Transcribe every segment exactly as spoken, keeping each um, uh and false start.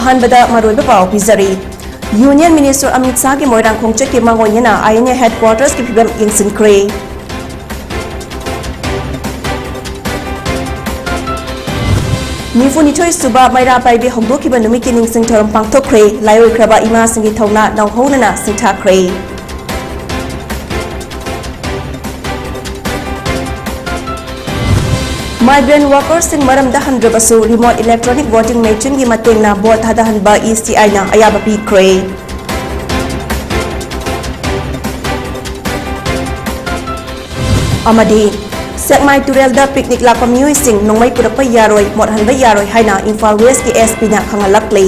ꯑꯍꯥꯟꯕꯗ ꯃꯔꯨꯑꯣꯏꯕ ꯄꯥꯎ ꯄꯤꯖꯔꯤ꯫ Union Minister ꯑꯃꯤꯠ ꯁꯥꯍꯒꯤ ꯃꯣꯏꯔꯥꯡ ꯈꯣꯡꯆꯠꯀꯤ ꯃꯥꯡꯑꯣꯏꯅꯅ I N A headquarters ꯀꯤ ꯐꯤꯕꯝ ꯌꯦꯡꯁꯤꯟꯈ꯭ꯔꯦ꯫ ꯅꯤꯐꯨꯅꯤꯊꯣꯏ ꯁꯨꯕ ꯃꯩꯔꯥ ꯄꯥꯏꯕꯤ ꯍꯧꯗꯣꯛꯈꯤꯕ ꯅꯨꯃꯤꯠꯀꯤ ꯅꯤꯡꯁꯤꯡ ꯊꯧꯔꯝ ꯄꯥꯡꯊꯣꯛꯈ꯭ꯔꯦ꯫ ꯂꯥꯏꯑꯣꯏꯈ꯭ꯔꯕ ꯏꯃꯥꯁꯤꯡꯒꯤ ꯊꯧꯅꯥ ꯅꯧꯍꯧꯅꯅ ꯁꯤꯡꯊꯥꯈ꯭ꯔꯦ꯫ Migrant workersꯁꯤꯡ ꯃꯔꯝꯗ ꯍꯟꯗ꯭ꯔꯕꯁꯨ remote electronic voting machineꯒꯤ ꯃꯇꯦꯡꯅ vote ꯊꯥꯗꯍꯟꯕ E C Iꯅ ꯑꯌꯥꯕ ꯄꯤꯈ꯭ꯔꯦ꯫ ꯑꯃꯗꯤ ꯁꯦꯛꯃꯥꯏ ꯇꯨꯔꯦꯜꯗ picnic ꯂꯥꯛꯄ ꯃꯤꯑꯣꯏꯁꯤꯡ ꯅꯣꯡꯃꯩ ꯄꯨꯔꯛꯄ ꯌꯥꯔꯣꯏ, ꯃꯣꯠꯍꯟꯕ ꯌꯥꯔꯣꯏ ꯍꯥꯏꯅ ꯏꯝꯐꯥꯜ Westꯀꯤ S Pꯅ ꯈꯪꯍꯜꯂꯛꯂꯤ꯫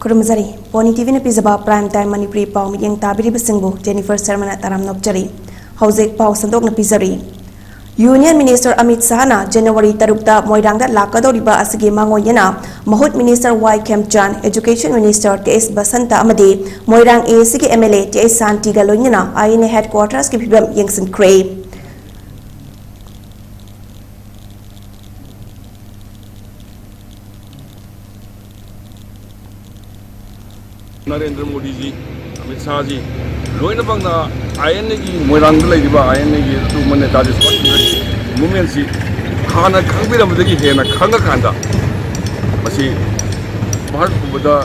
ꯈꯨꯔꯨꯝꯖꯔꯤ꯫ Pony TVꯅ ꯄꯤꯖꯕ Prime Time ꯃꯅꯤꯄꯨꯔꯤ ꯄꯥꯎ ꯃꯤꯠꯌꯦꯡ ꯇꯥꯕꯤꯔꯤꯕꯁꯤꯡꯕꯨ Jennifer ꯁꯔꯃꯅ ꯇꯔꯥꯝꯅ ꯑꯣꯛꯆꯔꯤ꯫ ꯍꯧꯖꯤꯛ ꯄꯥꯎ ꯁꯟꯗꯣꯛꯅ ꯄꯤꯖꯔꯤ꯫ Union Minister ꯑꯃꯤꯠ ꯁꯥꯍꯅ ꯖꯅꯋꯥꯔꯤ ꯇꯔꯨꯛꯇ ꯃꯣꯏꯔꯥꯡꯗ ꯂꯥꯛꯀꯗꯧꯔꯤꯕ ꯑꯁꯤꯒꯤ ꯃꯥꯡꯑꯣꯏꯅꯅ ꯃꯍꯨꯠ Minister Y ꯈꯦꯝꯆꯥꯟ, Education Minister K S Basanta ꯑꯃꯗꯤ ꯃꯣꯏꯔꯥꯡ AACꯒꯤ MLA T I ꯁꯥꯟꯇꯤꯒ ꯂꯣꯏꯅꯅ I N A headquartersꯀꯤ ꯐꯤꯕꯝ ꯌꯦꯡꯁꯤꯟꯈ꯭ꯔꯦ꯫ ꯅꯔꯦꯟꯗ꯭ꯔ ꯃꯣꯗꯤꯖꯤ, ꯑꯃꯤꯠ ꯁꯥꯍꯖꯤ, ꯂꯣꯏꯅꯃꯛꯅ INAꯒꯤ ꯃꯣꯏꯔꯥꯡꯗ ꯂꯩꯔꯤꯕ INAꯒꯤ ꯑꯗꯨꯒꯨꯝꯕ ꯅꯦꯇꯥꯖꯤ ꯁꯨꯚꯥꯁ ꯆꯟꯗ꯭ꯔ ꯃꯨꯚꯃꯦꯟꯁꯤ ꯍꯥꯟꯅ ꯈꯪꯕꯤꯔꯝꯕꯗꯒꯤ ꯍꯦꯟꯅ ꯈꯪꯉꯀꯥꯟꯗ ꯃꯁꯤ ꯚꯥꯔꯠ ꯄꯨꯝꯕꯗ,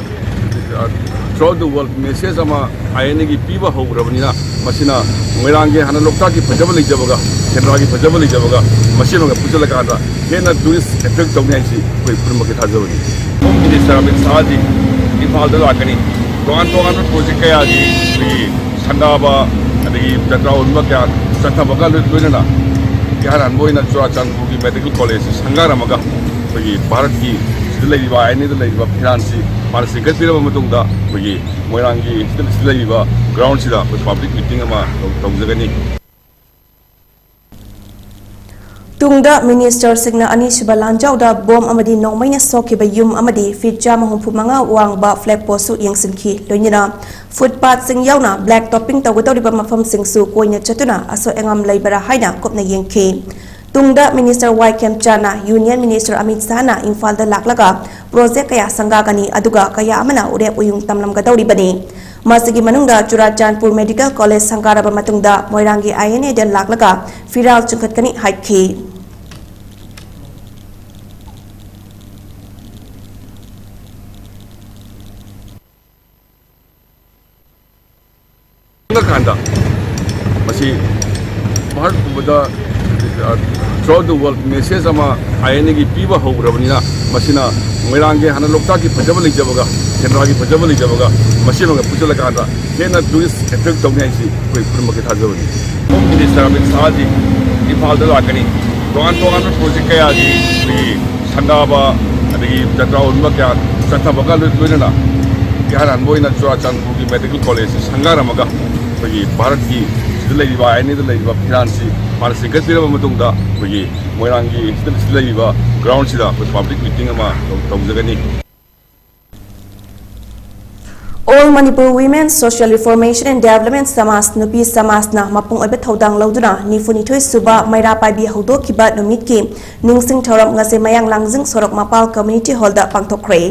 ꯑ, throughout the world message ꯑꯃ INAꯒꯤ ꯄꯤꯕ ꯍꯧꯈ꯭ꯔꯕꯅꯤꯅ, ꯃꯁꯤꯅ ꯃꯣꯏꯔꯥꯡꯒꯤ ꯍꯥꯟꯅ ꯂꯣꯛꯇꯥꯛꯀꯤ ꯐꯖꯕ ꯂꯩꯖꯕꯒ, ꯁꯦꯟꯗ꯭ꯔꯥꯒꯤ ꯐꯖꯕ ꯂꯩꯖꯕꯒ, ꯃꯁꯤ ꯑꯃꯒ ꯄꯨꯟꯁꯤꯜꯂꯀꯥꯟꯗ ꯍꯦꯟꯅ tourist attract ꯇꯧꯅꯤ ꯍꯥꯏꯁꯤ ꯑꯩꯈꯣꯏ ꯄꯨꯝꯅꯃꯛꯀꯤ ꯊꯥꯖꯕꯅꯤ꯫ Home Minister ꯑꯃꯤꯠ ꯁꯥꯍꯖꯤ ꯏꯝꯐꯥꯜꯗ ꯂꯥꯛꯀꯅꯤ꯫ ꯇꯣꯉꯥꯟ ꯇꯣꯉꯥꯟꯕ project ꯀꯌꯥꯒꯤ ꯑꯩꯈꯣꯏꯒꯤ ꯁꯪꯒꯥꯕ, ꯑꯗꯒꯤ ꯖꯇ꯭ꯔꯥ ꯎꯟꯕ ꯀꯌꯥ ꯆꯠꯊꯕꯒ ꯂꯣꯏ-, ꯂꯣꯏꯅꯅ ꯏꯍꯥꯟ ꯍꯥꯟꯕ ꯑꯣꯏꯅ ꯆꯨꯔꯥꯆꯥꯟꯄꯨꯔꯒꯤ medical college ꯁꯪꯒꯥꯔꯝꯃꯒ ꯑꯩꯈꯣꯏꯒꯤ ꯚꯥꯔꯠꯀꯤ ꯁꯤꯗ ꯂꯩꯔꯤꯕ, INAꯗ ꯂꯩꯔꯤꯕ ꯐꯤꯔꯥꯟꯁꯤ ꯃꯥꯅ ꯆꯤꯡꯈꯠꯄꯤꯔꯕ ꯃꯇꯨꯡꯗ, ꯑꯩꯈꯣꯏꯒꯤ ꯃꯣꯏꯔꯥꯡꯒꯤ ꯁꯤꯗ, ꯁꯤꯗ ꯂꯩꯔꯤꯕ groundꯁꯤꯗ ꯑꯩꯈꯣꯏ public meeting ꯑꯃ ꯇꯧ-, ꯇꯧꯖꯒꯅꯤ꯫ ꯇꯨꯡꯗ ꯃꯤꯅꯤꯁꯇꯔꯁꯤꯡꯅ ꯑꯅꯤꯁꯨꯕ ꯂꯥꯟꯖꯥꯎꯗ ꯕꯣꯝ ꯑꯃꯗꯤ ꯅꯣꯡꯃꯩꯅ ꯁꯣꯛꯈꯤꯕ ꯌꯨꯝ ꯑꯃꯗꯤ ꯐꯤꯠ ꯆꯥꯝꯃ ꯍꯨꯝꯐꯨ ꯃꯉꯥ ꯋꯥꯡꯕ ꯐ꯭ꯂꯦꯛ ꯄꯣꯁꯁꯨ ꯌꯦꯡꯁꯤꯟꯈꯤ꯫ ꯂꯣꯏꯅꯅ ꯐꯨꯠꯄꯥꯠꯁꯤꯡ ꯌꯥꯎꯅ ꯕ꯭ꯂꯦꯛ ꯇꯣꯞꯄꯤꯡ ꯇꯧꯒꯗꯧꯔꯤꯕ ꯃꯐꯝꯁꯤꯡꯁꯨ ꯀꯣꯏꯅ ꯆꯠꯇꯨꯅ ꯑꯁꯣꯏ ꯑꯉꯥꯝ ꯂꯩꯕꯔꯥ ꯍꯥꯏꯅ ꯀꯨꯞꯅ ꯌꯦꯡꯈꯤ꯫ ꯇꯨꯡꯗ ꯃꯤꯅꯤꯁꯇꯔ ꯋꯥꯏ ꯈꯦꯝꯆꯥꯟꯅ ꯌꯨꯅꯤꯌꯟ ꯃꯤꯅꯤꯁꯇꯔ ꯑꯃꯤꯠ ꯁꯥꯍꯅ ꯏꯝꯐꯥꯜꯗ ꯂꯥꯛꯂꯒ ꯄ꯭ꯔꯣꯖꯦꯛ ꯀꯌꯥ ꯁꯪꯒꯥꯒꯅꯤ, ꯑꯗꯨꯒ ꯀꯌꯥ ꯑꯃꯅ ꯎꯔꯦꯞ ꯎꯌꯨꯡ ꯇꯝꯂꯝꯒꯗꯧꯔꯤꯕꯅꯤ꯫ ꯃꯁꯤꯒꯤ ꯃꯅꯨꯡꯗ ꯆꯨꯔꯥꯆꯥꯟꯄꯨꯔ ꯃꯦꯗꯤꯀꯦꯜ ꯀꯣꯂꯦꯖ ꯁꯪꯒꯥꯔꯕ ꯃꯇꯨꯡꯗ ꯃꯣꯏꯔꯥꯡꯒꯤ ꯑꯥꯏ ꯑꯦꯟ ꯑꯦꯗ ꯂꯥꯛꯂꯒ ꯐꯤꯔꯥꯜ ꯆꯤꯡꯈꯠꯀꯅꯤ ꯍꯥꯏꯈꯤ꯫ ꯀꯥꯟꯗ ꯃꯁꯤ ꯚꯥꯔꯠ ꯄꯨꯝꯕꯗ, throughout the world message ꯑꯃ ꯑꯥꯏ ꯑꯦꯟ ꯑꯦꯒꯤ ꯄꯤꯕ ꯍꯧꯈ꯭ꯔꯕꯅꯤꯅ, ꯃꯁꯤꯅ ꯃꯣꯏꯔꯥꯡꯒꯤ ꯍꯥꯟꯅ ꯂꯣꯛꯇꯥꯛꯀꯤ ꯐꯖꯕ ꯂꯩꯖꯕꯒ, ꯁꯦꯟꯗ꯭ꯔꯥꯒꯤ ꯐꯖꯕ ꯂꯩꯖꯕꯒ, ꯃꯁꯤ ꯑꯃꯒ ꯄꯨꯟꯁꯤꯜꯂꯀꯥꯟꯗ ꯍꯦꯟꯅ tourist attract ꯇꯧꯅꯤ ꯍꯥꯏꯁꯤ ꯑꯩꯈꯣꯏ ꯄꯨꯝꯅꯃꯛꯀꯤ ꯊꯥꯖꯕꯅꯤ꯫ Home Minister ꯑꯃꯤꯠ ꯁꯥꯍꯖꯤ ꯏꯝꯐꯥꯜꯗ ꯂꯥꯛꯀꯅꯤ꯫ ꯇꯣꯉꯥꯟ ꯇꯣꯉꯥꯟꯕ ꯄ꯭ꯔꯣꯖꯦꯛ ꯀꯌꯥꯒꯤ ꯑꯩꯈꯣꯏꯒꯤ ꯁꯪꯒꯥꯕ, ꯑꯗꯒꯤ ꯖꯇ꯭ꯔꯥ ꯍꯨꯟꯕ ꯀꯌꯥ ꯆꯠꯊꯕꯒ ꯂꯣꯏ-, ꯂꯣꯏꯅꯅ ꯏꯍꯥꯟ ꯍꯥꯟꯕ ꯑꯣꯏꯅ ꯆꯨꯔꯥꯆꯥꯟꯄꯨꯔꯒꯤ ꯃꯦꯗꯤꯀꯦꯜ ꯀꯣꯂꯦꯖꯁꯤ ꯁꯪꯒꯥꯔꯝꯃꯒ ꯑꯩꯈꯣꯏꯒꯤ ꯚꯥꯔꯠꯀꯤ ꯁꯤꯗ ꯂꯩꯔꯤꯕ, ꯑꯥꯏ ꯑꯦꯟ ꯑꯦꯗ ꯂꯩꯔꯤꯕ ꯐꯤꯔꯥꯜꯁꯤ ꯃꯥꯅ ꯆꯤꯡꯈꯠꯄꯤꯔꯕ ꯃꯇꯨꯡꯗ ꯑꯩꯈꯣꯏꯒꯤ ꯃꯣꯏꯔꯥꯡꯒꯤ ꯁꯤꯗ, ꯁꯤꯗ ꯂꯩꯔꯤꯕ ground ꯁꯤꯗ ꯑꯩꯈꯣꯏ public meeting ꯑꯃ ꯇꯧ-, ꯇꯧꯖꯒꯅꯤ꯫ All Manipur Women Social Reformation and Development ꯁꯃꯥꯖ, ꯅꯨꯄꯤ ꯁꯃꯥꯖꯅ ꯃꯄꯨꯡ ꯑꯣꯏꯕ ꯊꯧꯗꯥꯡ ꯂꯧꯗꯨꯅ ꯅꯤꯐꯨꯅꯤꯊꯣꯏ ꯁꯨꯕ ꯃꯩꯔꯥ ꯄꯥꯏꯕꯤ ꯍꯧꯗꯣꯛꯈꯤꯕ ꯅꯨꯃꯤꯠꯀꯤ ꯅꯤꯡꯁꯤꯡ ꯊꯧꯔꯝ ꯉꯁꯤ ꯃꯌꯥꯡ ꯂꯥꯡꯖꯤꯡ ꯁꯣꯔꯣꯛ ꯃꯄꯥꯜ community hall ꯗ ꯄꯥꯡꯊꯣꯛꯈ꯭ꯔꯦ꯫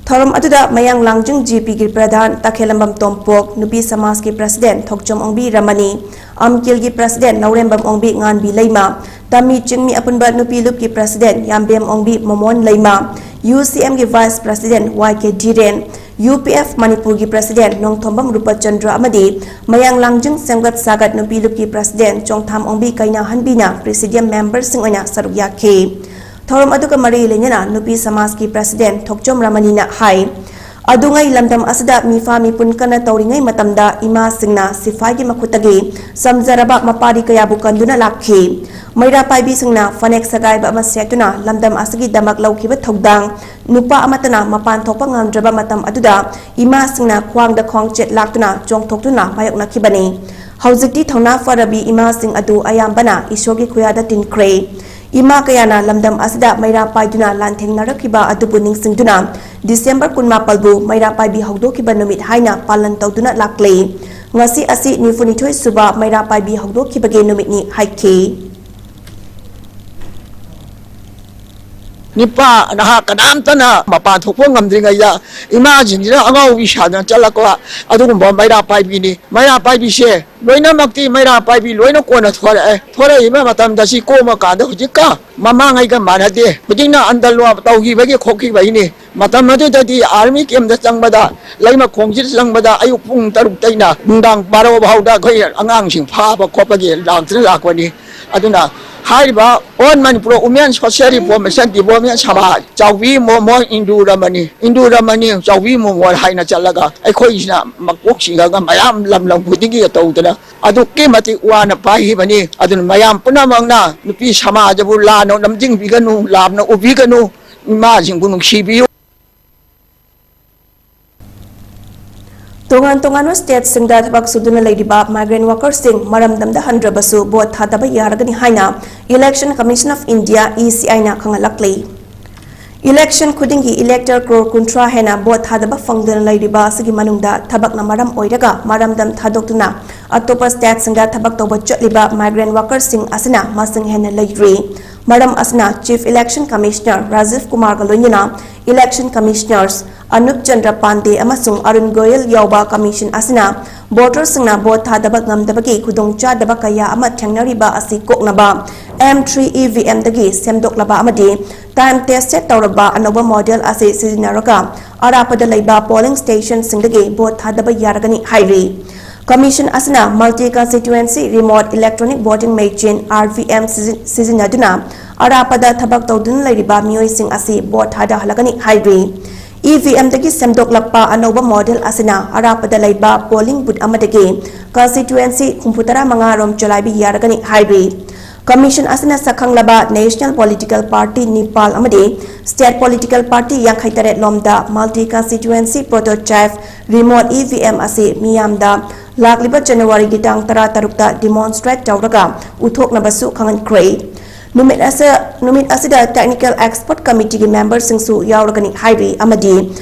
ꯊꯧꯔꯝ ꯑꯗꯨꯗ ꯃꯌꯥꯡ ꯂꯥꯡꯖꯤꯡ ꯖꯤ ꯄꯤ ꯒꯤ ꯄ꯭ꯔꯙꯥꯟ ꯇꯈꯦꯜꯂꯝꯕꯝ ꯇꯣꯝꯄꯣꯛ, ꯅꯨꯄꯤ ꯁꯃꯥꯖꯀꯤ president ꯊꯣꯛꯆꯣꯝ ꯑꯣꯡꯕꯤ ꯔꯃꯅꯤ, ꯑꯝꯀꯤꯜꯒꯤ president ꯂꯧꯔꯦꯝꯕꯝ ꯑꯣꯡꯕꯤ ꯉꯥꯟꯕꯤ ꯂꯩꯃ, ꯇꯝꯃꯤ ꯆꯤꯡꯃꯤ ꯑꯄꯨꯟꯕ ꯅꯨꯄꯤ ꯂꯨꯞꯀꯤ president ꯌꯥꯝꯕꯦꯝ ꯑꯣꯡꯕꯤ ꯃꯣꯃꯣꯟ ꯂꯩꯃ, ꯌꯨ ꯁꯤ ꯑꯦꯝ ꯒꯤ vice president ꯋꯥꯏ ꯀꯦ ꯙꯤꯔꯦꯟ, ꯌꯨ ꯄꯤ ꯑꯦꯐ ꯃꯅꯤꯄꯨꯔꯒꯤ president ꯅꯣꯡꯊꯣꯝꯕꯝ ꯔꯨꯄꯆꯟꯗ꯭ꯔ ꯑꯃꯗꯤ ꯃꯌꯥꯡ ꯂꯥꯡꯖꯤꯡ ꯁꯦꯝꯒꯠ ꯁꯥꯒꯠ ꯅꯨꯄꯤ ꯂꯨꯞꯀꯤ president ꯆꯣꯡꯊꯥꯝ ꯑꯣꯡꯕꯤ ꯀꯩꯅꯥꯍꯟꯕꯤꯅ president member ꯁꯤꯡ ꯑꯣꯏꯅ ꯁꯔꯨꯛ ꯌꯥꯈꯤ꯫ ꯊꯧꯔꯝ ꯑꯗꯨꯒ ꯃꯔꯤ ꯂꯩꯅꯅ ꯅꯨꯄꯤ ꯁꯃꯥꯖꯀꯤ president ꯊꯣꯛꯆꯣꯝ ꯔꯃꯅꯤꯅ ꯍꯥꯏ, ꯑꯗꯨꯉꯩ ꯂꯝꯗꯝ ꯑꯁꯤꯗ ꯃꯤꯐꯥ ꯃꯤꯄꯨꯟ ꯀꯟꯅ ꯇꯧꯔꯤꯉꯩ ꯃꯇꯝꯗ ꯏꯃꯥꯁꯤꯡꯅ ꯁꯤꯐꯥꯏꯒꯤ ꯃꯈꯨꯠꯇꯒꯤ ꯁꯝꯖꯔꯕ ꯃꯄꯥꯔꯤ ꯀꯌꯥꯕꯨ ꯀꯟꯗꯨꯅ ꯂꯥꯛꯈꯤ꯫ ꯃꯩꯔꯥ ꯄꯥꯏꯕꯤꯁꯤꯡꯅ ꯐꯅꯦꯛ ꯁꯒꯥꯏꯕ ꯑꯃ ꯁꯦꯠꯇꯨꯅ ꯂꯝꯗꯝ ꯑꯁꯤꯒꯤꯗꯃꯛ ꯂꯧꯈꯤꯕ ꯊꯧꯗꯥꯡ, ꯅꯨꯄꯥ ꯑꯃꯠꯇꯅ ꯃꯄꯥꯟ ꯊꯣꯛꯄ ꯉꯝꯗ꯭ꯔꯕ ꯃꯇꯝ ꯑꯗꯨꯗ ꯏꯃꯥꯁꯤꯡꯅ ꯈ꯭ꯋꯥꯡꯗ ꯈ꯭ꯋꯥꯡꯆꯦꯠ ꯂꯥꯛꯇꯨꯅ ꯆꯣꯡꯊꯣꯛꯇꯨꯅ ꯃꯥꯌꯣꯛꯅꯈꯤꯕꯅꯤ꯫ ꯍꯧꯖꯤꯛꯇꯤ ꯊꯧꯅꯥ ꯐꯔꯕꯤ ꯏꯃꯥꯁꯤꯡ ꯑꯗꯨ ꯑꯌꯥꯝꯕꯅ ꯏꯁꯣꯔꯒꯤ ꯈꯨꯌꯥꯗ ꯇꯤꯟꯈ꯭ꯔꯦ꯫ ꯏꯃꯥ ꯀꯌꯥꯅ ꯂꯝꯗꯝ ꯑꯁꯤꯗ ꯃꯩꯔꯥ ꯄꯥꯏꯗꯨꯅ ꯂꯥꯟꯊꯦꯡꯅꯔꯛꯈꯤꯕ ꯑꯗꯨꯕꯨ ꯅꯤꯡꯁꯤꯡꯗꯨꯅ, ꯗꯤꯁꯦꯝꯕꯔ ꯀꯨꯟꯃꯥꯄꯜꯕꯨ ꯃꯩꯔꯥ ꯄꯥꯏꯕꯤ ꯍꯧꯗꯣꯛꯈꯤꯕ ꯅꯨꯃꯤꯠ ꯍꯥꯏꯅ ꯄꯥꯂꯟ ꯇꯧꯗꯨꯅ ꯂꯥꯛꯂꯦ꯫ ꯉꯁꯤ ꯑꯁꯤ ꯅꯤꯐꯨꯅꯤꯊꯣꯏ ꯁꯨꯕ ꯃꯩꯔꯥ ꯄꯥꯏꯕꯤ ꯍꯧꯗꯣꯛꯈꯤꯕꯒꯤ ꯅꯨꯃꯤꯠꯅꯤ ꯍꯥꯏꯈꯤ꯫ ꯅꯤꯄꯥ ꯅꯍꯥ ꯀꯅꯥꯝꯇꯅ ꯃꯄꯥꯟ ꯊꯣꯛꯄ ꯉꯝꯗ꯭ꯔꯤꯉꯩꯗ ꯏꯃꯥꯁꯤꯡꯁꯤꯅ ꯑꯉꯥꯎꯕꯤ ꯁꯥꯗꯅ ꯆꯠꯂꯛꯄ ꯑꯗꯨꯒꯨꯝꯕ ꯃꯩꯔꯥ ꯄꯥꯏꯕꯤꯅꯤ꯫ ꯃꯩꯔꯥ ꯄꯥꯏꯕꯤꯁꯦ ꯂꯣꯏꯅꯃꯛꯇꯤ ꯃꯩꯔꯥ ꯄꯥꯏꯕꯤ ꯂꯣꯏꯅ ꯀꯣꯟꯅ ꯊꯣꯔꯛꯑꯦ꯫ ꯊꯣꯔꯛꯏꯕ ꯃꯇꯝꯗ ꯁꯤ ꯀꯣꯝꯃꯀꯥꯟꯗ ꯍꯧꯖꯤꯛꯀ ꯃꯃꯥꯡꯉꯩꯒ ꯃꯥꯟꯅꯗꯦ꯫ ꯍꯧꯖꯤꯛꯅ ꯑꯟꯗꯂꯣꯟ ꯇꯧꯈꯤꯕꯒꯤ ꯈꯣꯠꯈꯤꯕꯒꯤꯅꯤ꯫ ꯃꯇꯝ ꯑꯗꯨꯗꯗꯤ ꯑꯥꯔꯃꯤ ꯀꯦꯝꯗ ꯆꯪꯕꯗ, ꯂꯩꯃꯈꯣꯡꯁꯤꯗ ꯆꯪꯕꯗ ꯑꯌꯨꯛ ꯄꯨꯡ ꯇꯔꯨꯛꯇꯩꯅ ꯅꯨꯡꯗꯥꯡ ꯕꯥꯔꯣ ꯐꯥꯎꯗ ꯑꯩꯈꯣꯏ ꯑꯉꯥꯡꯁꯤꯡ ꯐꯥꯕ ꯈꯣꯠꯄꯒꯤ ꯂꯥꯛꯇꯅ ꯂꯥꯛꯄꯅꯤ꯫ ꯑꯗꯨꯅ ꯍꯥꯏꯔꯤꯕ All Manipur Women Social Reformation Development Sabha, ꯆꯥꯎꯕꯤ ꯃꯣꯃꯣꯟ ꯏꯟꯗꯨ ꯔꯃꯅꯤ, ꯏꯟꯗꯨ ꯔꯃꯅꯤ ꯆꯥꯎꯕꯤ ꯃꯣꯃꯣꯟ ꯍꯥꯏꯅ ꯆꯠꯂꯒ ꯑꯩꯈꯣꯏꯁꯤꯅ ꯃꯀꯣꯛ ꯆꯤꯡꯉꯒ ꯃꯌꯥꯝ ꯂꯝ ꯂꯝ ꯈꯨꯗꯤꯡꯒꯤ ꯇꯧꯗꯅ ꯑꯗꯨꯛꯀꯤ ꯃꯇꯤꯛ ꯋꯥꯅ ꯄꯥꯏꯈꯤꯕꯅꯤ꯫ ꯑꯗꯨꯅ ꯃꯌꯥꯝ ꯄꯨꯝꯅꯃꯛꯅ ꯅꯨꯄꯤ ꯁꯃꯥꯖꯕꯨ ꯂꯥꯟꯅ ꯂꯝꯖꯤꯡꯕꯤꯒꯅꯨ, ꯂꯥꯝꯅ ꯎꯕꯤꯒꯅꯨ, ꯏꯃꯥꯁꯤꯡꯕꯨ ꯅꯨꯡꯁꯤꯕꯤꯌꯨ꯫ ꯇꯣꯉꯥꯟ ꯇꯣꯉꯥꯟꯕ ꯁ꯭ꯇꯦꯠꯁꯤꯡꯗ ꯊꯕꯛ ꯁꯨꯗꯨꯅ ꯂꯩꯔꯤꯕ ꯃꯥꯏꯒ꯭ꯔꯦꯟ ꯋꯥꯀꯔꯁꯤꯡ ꯃꯔꯝꯗꯝꯗ ꯍꯟꯗ꯭ꯔꯕꯁꯨ ꯚꯣꯠ ꯊꯥꯗꯕ ꯌꯥꯔꯒꯅꯤ ꯍꯥꯏꯅ Election Commission of India, E C I ꯅ ꯈꯪꯍꯜꯂꯛꯂꯤ꯫ Election ꯈꯨꯗꯤꯡꯒꯤ elector ꯀ꯭ꯔꯣꯔ ꯀꯨꯟꯊ꯭ꯔꯥ ꯍꯦꯟꯅ ꯚꯣꯠ ꯊꯥꯗꯕ ꯐꯪꯗꯅ ꯂꯩꯔꯤꯕ ꯑꯁꯤꯒꯤ ꯃꯅꯨꯡꯗ ꯊꯕꯛꯅ ꯃꯔꯝ ꯑꯣꯏꯔꯒ ꯃꯔꯝꯗꯝ ꯊꯥꯗꯣꯛꯇꯨꯅ ꯑꯇꯣꯞꯄ ꯁ꯭ꯇꯦꯠꯁꯤꯡꯗ ꯊꯕꯛ ꯇꯧꯕ ꯆꯠꯂꯤꯕ ꯃꯥꯏꯒ꯭ꯔꯦꯟ ꯋꯥꯀꯔꯁꯤꯡ ꯑꯁꯤꯅ ꯃꯁꯤꯡ ꯍꯦꯟꯅ ꯂꯩꯔꯤ꯫ ꯃꯔꯝ ꯑꯁꯤꯅ Chief Election Commissioner ꯔꯥꯖꯤꯚ ꯀꯨꯃꯥꯔꯒ ꯂꯣꯏꯅꯅ Election Commissioners ꯑꯅꯨꯞ ꯆꯟꯗ꯭ꯔ ꯄꯥꯟꯗꯦ ꯑꯃꯁꯨꯡ ꯑꯔꯨꯟ ꯒꯣꯌꯜ ꯌꯥꯎꯕ ꯀꯃꯤꯁꯟ ꯑꯁꯤꯅ ꯚꯣꯇꯔꯁꯤꯡꯅ ꯚꯣꯠ ꯊꯥꯗꯕ ꯉꯝꯗꯕꯒꯤ ꯈꯨꯗꯣꯡꯆꯥꯗꯕ ꯀꯌꯥ ꯑꯃ ꯊꯦꯡꯅꯔꯤꯕ ꯑꯁꯤ ꯀꯣꯛꯅꯕ M three E V M ꯗꯒꯤ ꯁꯦꯝꯗꯣꯛꯂꯕ ꯑꯃꯗꯤ time tested ꯇꯧꯔꯕ ꯑꯅꯧꯕ ꯃꯣꯗꯦꯜ ꯑꯁꯤ ꯁꯤꯖꯤꯟꯅꯔꯒ ꯑꯔꯥꯞꯄꯗ ꯂꯩꯕ polling stationꯁꯤꯡꯗꯒꯤ ꯚꯣꯠ ꯊꯥꯗꯕ ꯌꯥꯔꯒꯅꯤ ꯍꯥꯏꯔꯤ꯫ ꯀꯃꯤꯁꯟ ꯑꯁꯤꯅ multi constituency remote electronic voting machine, R V M, ꯁꯤꯖꯤ-, ꯁꯤꯖꯤꯟꯅꯗꯨꯅ ꯑꯔꯥꯞꯄꯗ ꯊꯕꯛ ꯇꯧꯗꯨꯅ ꯂꯩꯔꯤꯕ ꯃꯤꯑꯣꯏꯁꯤꯡ ꯑꯁꯤ ꯚꯣꯠ ꯊꯥꯗꯍꯜꯂꯒꯅꯤ ꯍꯥꯏꯔꯤ꯫ E V M ꯗꯒꯤ ꯁꯦꯝꯗꯣꯛꯂꯛꯄ ꯑꯅꯧꯕ ꯃꯣꯗꯦꯜ ꯑꯁꯤꯅ ꯑꯔꯥꯞꯄꯗ ꯂꯩꯕ polling booth ꯑꯃꯗꯒꯤ constituency ꯍꯨꯝꯐꯨꯇꯔꯥ ꯃꯉꯥ ꯔꯣꯝ ꯆꯂꯥꯏꯕ ꯌꯥꯔꯒꯅꯤ ꯍꯥꯏꯔꯤ꯫ ꯀꯃꯤꯁꯟ ꯑꯁꯤꯅ ꯁꯛꯈꯪꯂꯕ national political party ꯅꯤꯄꯥꯜ ꯑꯃꯗꯤ state political party ꯌꯥꯡꯈꯩ ꯇꯔꯦꯠ ꯂꯣꯝꯗ multi constituency prototype remote E V M ꯑꯁꯤ ꯃꯤꯌꯥꯝꯗ ꯂꯥꯛꯂꯤꯕ ꯖꯅꯋꯥꯔꯤꯒꯤ ꯇꯥꯡ ꯇꯔꯥ ꯇꯔꯨꯛꯇ demonstrate ꯇꯧꯔꯒ ꯎꯠꯊꯣꯛꯅꯕꯁꯨ ꯈꯪꯍꯟꯈ꯭ꯔꯦ꯫ ꯅꯨꯃꯤꯠ ꯑꯁꯤ, ꯅꯨꯃꯤꯠ ꯑꯁꯤꯗ technical expert committeeꯒꯤ memberꯁꯤꯡꯁꯨ ꯌꯥꯎꯔꯒꯅꯤ ꯍꯥꯏꯔꯤ ꯑꯃꯗꯤ